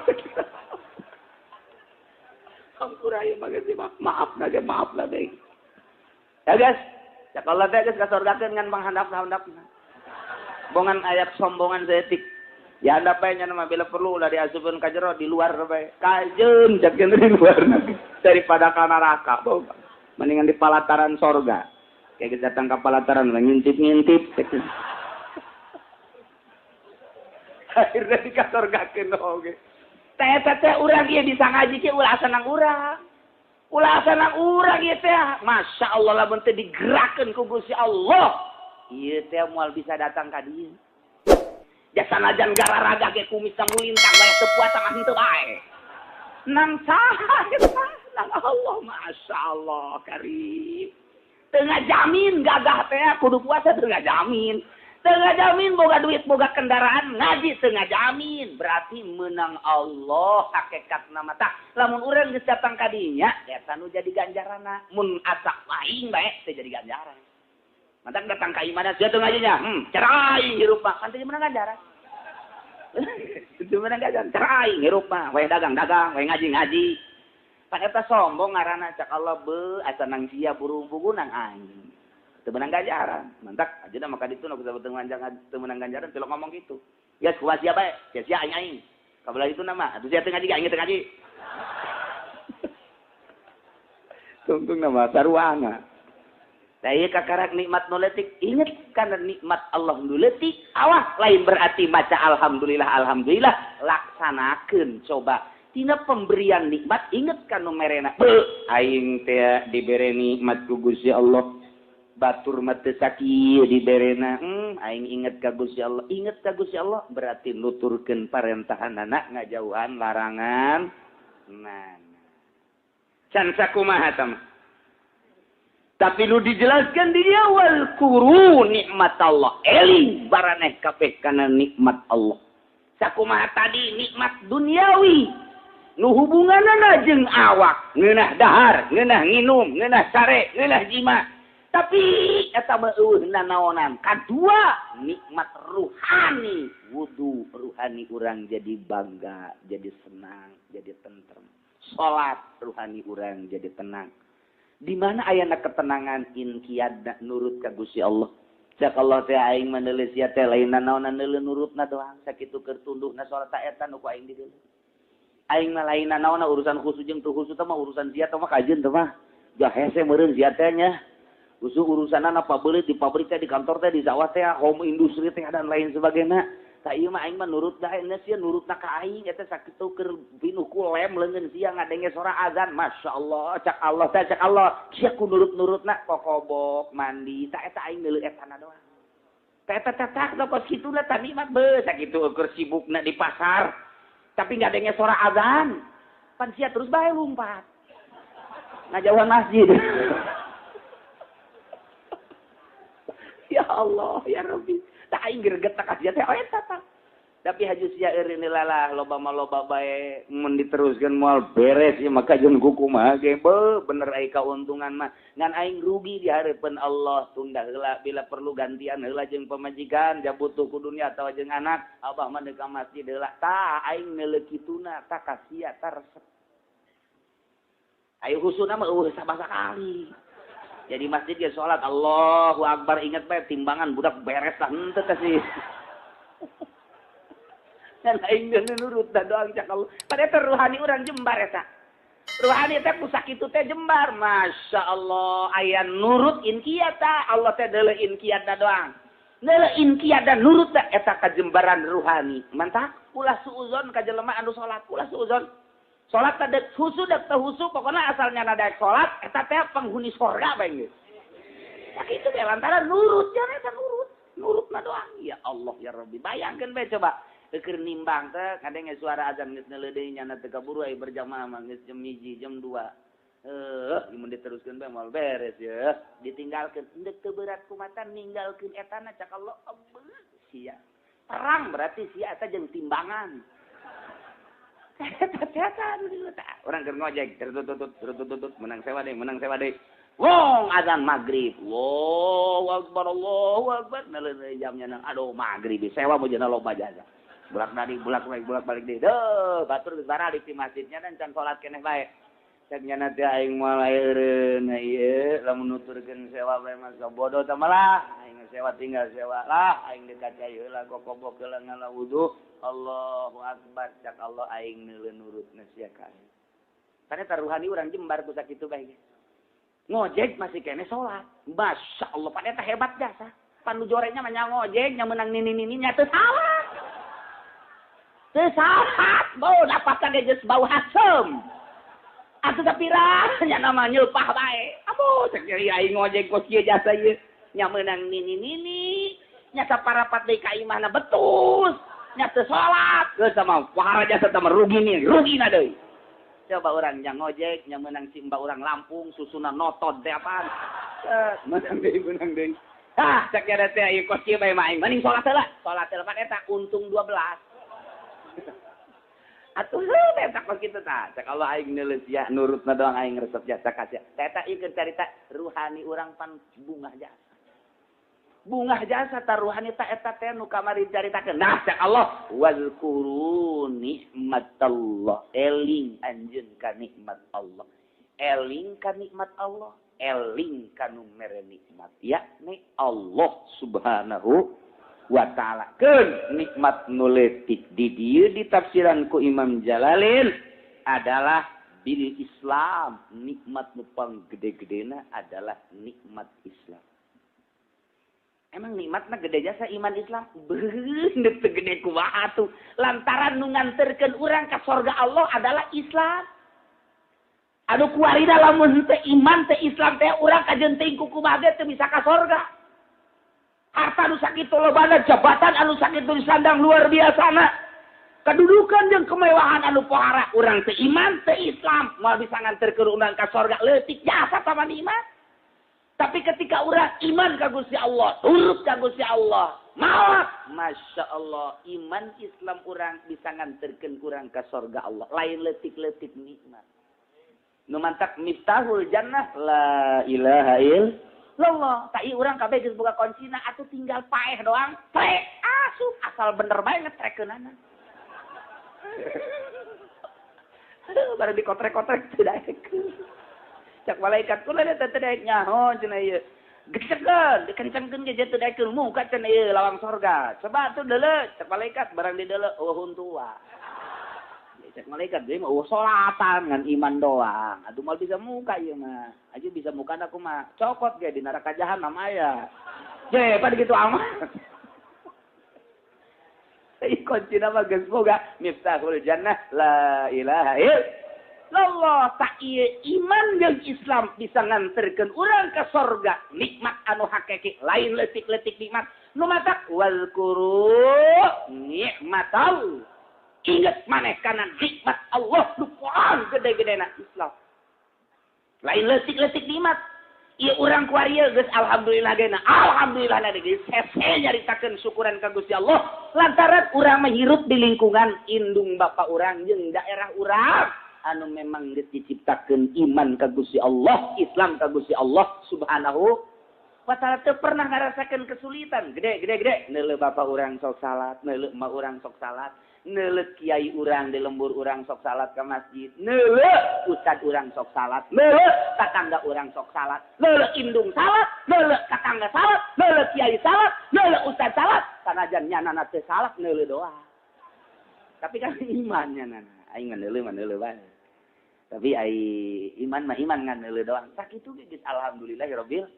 Ampura ieu mah geus maaf na ge maaf na deui. Ya guys, cak Allah teh geus kasorgakeun ngan panghandap-handapna. Bongan ayat sombongan seetik. Ya anda bae nya mah bila perlu ulah diasupkeun ka jero di luar bae. Kajeun jakeun di luar daripada ka neraka. Mendingan di palataran sorga. Kayak kita datang ke palataran ngintip-ngintip. Akhirnya di ka sorgakeun oge. Teh teh urang ieu bisa ngaji ke ulah senang urang. Ulah senang urang ieu teh. Masya Allah lamun teh digerakkeun ku Gusti Allah. Ieu teh moal bisa datang ka dieu. Jasa najan gararaga ge kumis mulintang bae teu puasa mah henteu bae. Nang saha eta? Nang Allah, Masya Allah karim. Teu ngajamin gagah teh kudu puasa teu ngajamin. Teu ngajamin boga duit boga kendaraan ngaji teu ngajamin. Berarti menang Allah hakikatna mah tah. Lamun urang geus datang ka dinya eta nu jadi ganjaranna. Mun asa aing bae teu jadi ganjaran. Mantak datang ka imana sia teu ngajinya. Cerai hirup mah kan teu menang ganjaran. Teu menang ganjaran, cerai hirup mah, we dagang-dagang, we ngaji-ngaji. Pan eta sombong ngaranna cak Allah beuh asa nang sia burung pugu nang aing. Teu menang ganjaran. Mantak ajeuna maka ditu nu teu menang ganjaran tilok ngomong gitu. Ya kumaha sia bae, sia sia aing aing. Kabelah itu nama, atuh sia teu ngaji aing teu ngaji. Tungtung nama saruana. Daya kakarak nikmat nu leutik, inget karena nikmat Allah nu leutik, awas lain berarti maca alhamdulillah alhamdulillah, laksanakeun coba. Tina pemberian nikmat inget ka nu merena. Beuh, aing teh dibere nikmat ku Gusti Allah. Batur mah teu sakieu diberena. Aing inget ka Gusti Allah. Inget ka Gusti Allah berarti nuturkeun parentahanana ngajauhan larangan. Nah. Can sakumaha tah mah? Tapi lu dijelaskan di dia wal kuru nikmat Allah. Eling baraneh kabeh kana nikmat Allah. Sakumaha tadi nikmat duniawi. Nu hubunganana jeung awak, ngeunah dahar, ngeunah nginum, ngeunah sare, ngeunah jima. Tapi eta mah eueuh nanaonan. Kadua nikmat ruhani, wudu ruhani urang jadi bangga, jadi senang, jadi tentrem. Salat ruhani urang jadi tenang. Di mana ayana ketenangan inqiyadna nurut ka Gusti Allah. Cak Allah teh aing mah neuleus sia teh lain nanaonan neuleun nurutna doang sakitu keur tunduhna salat ta eta nu ku aing dideuleu. Aing mah lain nanaonan urusan khusus jeung teu khusus teh mah urusan sia teh mah kajeun teh mah. Jah hese meureun sia teh nya. Khusus urusanna pabeulit di pabrik teh di kantor teh di sawah teh home industri teh dan lain sebagainya. Tah ieu mah aing mah nurut dae nya sia nurutna ka aing eta sakitu keur pinuh ku lem leungeun sia ngadenge sora azan masyaallah cak Allah teh cak Allah sia ku nurut-nurutna kokobok mandi tah eta aing neuleun etana doang. Tah eta teh tak kos kituna tah nikmat beuh sakitu keur sibukna di pasar tapi ngadenge sora azan pan sia terus bae lumpat ngajauhan masjid. Ya Allah ya Rabbi. Tak aing greget tak sia teh eta tah. Tapi haju sia eureun lalah loba mah loba bae mun diteruskeun moal beres ieu maka jeung kumaha ge beuh bener ai kauntungan mah ngan aing rugi di hareupeun Allah tunda heula bila perlu gantian heula jeung pamajikan ja butuh ku dunia atawa jeung anak abah mah deuk ka masjid heula tah aing neuleuh kituna tah ka sia tah resep. Ayo husuna mah eueuh sabasakali. Jadi masjid ya sholat Allahu Akbar ingat bae timbangan budak beres lah henteu teh sih. Dan aing nurut da doang cak Allah. Padahal teh ruhani urang jembar eta. Ruhani teh ku sakitu teh jembar. Masya Allah aya nurut inqiyad ta Allah teh deuleu inqiyad da doang. Deuleu inqiyad da nurut da eta kajembaran ruhani. Mantap ulah suuzon ka jelema anu salat, ulah suuzon. Salat teh dek husu dek teu husu pokona asalnya nadaek salat eta teh penghuni sorga bae geus. Sakitu teh lantaran nurut nya eta nurut, nurutna doang. Ya Allah ya Rabbi, bayangkeun bae coba keur nimbang teh kadenge suara azan geus neuleuh deui nyana teu kaburu ai berjamaah mah geus jam 1 jam 2. Mun diteruskeun bae moal beres ya. Ditinggalkeun endek teu berat kumatan ninggalkeun etana cak Allah sia. Perang berarti sia eta jeung timbangan. Orang keur ngojek tertutut menang sewa deui. Wong azan maghrib. Allahu akbar Allahu akbar. Neuleuh jamnya nang aduh maghrib sewa mujana loba jasa. Bolak balik bolak balik deui. Deuh batur geus baralik di masjidnya dan can salat keneh bae. Cek nyana teh aing moal eureun ieu lamun nuturkeun sewa bae mah sok bodoh tah malah aing sewa tinggal sewa lah, aing dekat cai heula, kokobok heula, ngala wudu. Allahu akbar, cak Allah, aing neuleu nurutna sia ka aing. Karena taruhani urang jembar ku sakitu bae ngojek masih kene salat. Masya Allah, pada eta hebat jasa. Panu jorenya mah ngojek nya menang nini-nini nya teu salah. Teu salah, bau dapat ge geus bau hasem. Atuh sapira nya nama nyelpah bae. Aduh, cek nyeri aing ngojek kos kieu jasa ieu. Nya meunang nini-nini, nya saparapat deui ka imahna betus. Nya teu salat. Geus sama wahara jasa teh rugi nih, rugi na deui. Coba orang yang ngojek, nya menang si mbak orang Lampung, susuna notot teh apaan. Menang deui, menang deui. Ah, cek nyana teh ieu kos kieu bae mah aing mending salat heula. Salat heula pan eta untung 12. Atuh heuh eta kos kitu tah. Cek Allah, aing neuleus sia nurutna doang, aing resep jasa ka sia. Eta ieu keur carita ruhani urang pan bungah jasa. Bungah jasa ta ruhani ta eta teh nu kamari caritakeun. Nah, cek Allah, wazkuru nikmatallah. Eling anjeun ka nikmat Allah. Eling ka nikmat Allah. Eling ka nu mere nikmat yakni Allah Subhanahu wa ta'ala. Keun nikmat nu leutik di dieu ditafsiran ku Imam Jalalain adalah bil Islam. Nikmat nu panggede-gedena adalah nikmat Islam. Emang nikmatna gede jasa iman Islam? Beuh, teu gede kumaha tuh. Lantaran nu nganterkeun urang ka sorga Allah adalah Islam. Aduh, kuari lamun teu iman teu Islam teh urang kajeun teuing kumaha ge teu bisa ka sorga. Harta nu sakitu lobana, jabatan anu sakitu disandang luar biasana. Kedudukan jeung kemewahan anu pohara, urang teu iman teu Islam moal bisa nganterkeun urang ka sorga, leutik jasa sama nikmat. Tapi ketika urang iman ka Gusti Allah, turut ka Gusti Allah, maaf, Masya Allah, iman Islam urang bisa nganterkeun urang ka sorga Allah. Lain leutik-leutik nikmat. Nu mantak miftahul jannah la ilaha illallah. Tak ieu urang kabeh geus boga kuncina atuh tinggal paeh doang. Trek asup asal bener bae ngetrekeunana. Aduh, baru dikotrek-kotrek teu daekeun. Cak malaikat kula teh teu daek nyaho cenah ieu. Gecekeun, dikencengkeun ge teu daekeun muka cenah ieu lawang sorga. Coba atuh deuleu, cak malaikat barang dideuleu eueuh huntua. Cek malaikat dia mah eueuh salatan ngan iman doang. Aduh, moal bisa muka ieu mah. Aja bisa muka aku mah cokot ge di neraka jahanam aya. Je, pada gitu amat. Ih, kuncina mah geus boga miftahul jannah la ilaha illallah. Tak ieu iman jeung Islam bisa nganterkeun urang ka sorga, nikmat anu hakiki lain leutik-leutik nikmat. Nu matak wazkuru nikmatal, inget maneh kana nikmat Allah nu paling gede-gedena Islam. Lain leutik-leutik nikmat. Ieu urang kuari geus alhamdulillah gena. Alhamdulillah na geus hese nyaritakeun syukuran ka Gusti Allah lantaran urang mah hirup di lingkungan indung bapa urang jeung daerah urang anu memang geus diciptakeun iman ka Gusti Allah, Islam ka Gusti Allah Subhanahu wa ta'ala, teu pernah ngarasakeun kesulitan. Gede gede gede neuleuh bapa urang sok salat, neuleuh emak urang sok salat, neuleuh kiai urang di lembur urang sok salat ke masjid, neuleuh ustad urang sok salat, neuleuh tatangga urang sok salat, neuleuh indung salat, neuleuh tatangga salat, neuleuh kiai salat, neuleuh ustad salat, sanajan nyanana teu salat neuleuh doang. Tapi kan iman nyanana, aing mah neuleuh mah neuleuh bae. Tapi ai iman mah iman ngan neuleuh doang. Sakitu ge geus alhamdulillahirabbil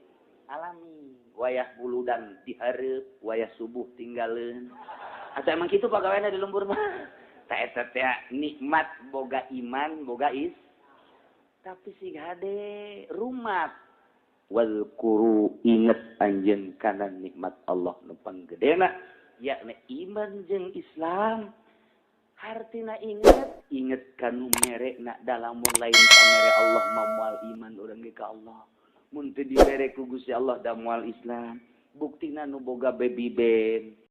alamin. Wayah buludan dihareup, wayah subuh tinggalin. Atau emang gitu pegawainya di lembur mah. Tak eta teh nikmat boga iman, boga is. Tapi sing hade rumat. Wazkuru, inget anjeun kana nikmat Allah nu panggedena yakni iman jeung Islam. Hartina inget, inget kanu mere na dalam mun lain pamere Allah mah moal iman urang ge ka Allah. Mun teu dibere ku Gusti Allah da moal Islam. Buktina nu boga baby band.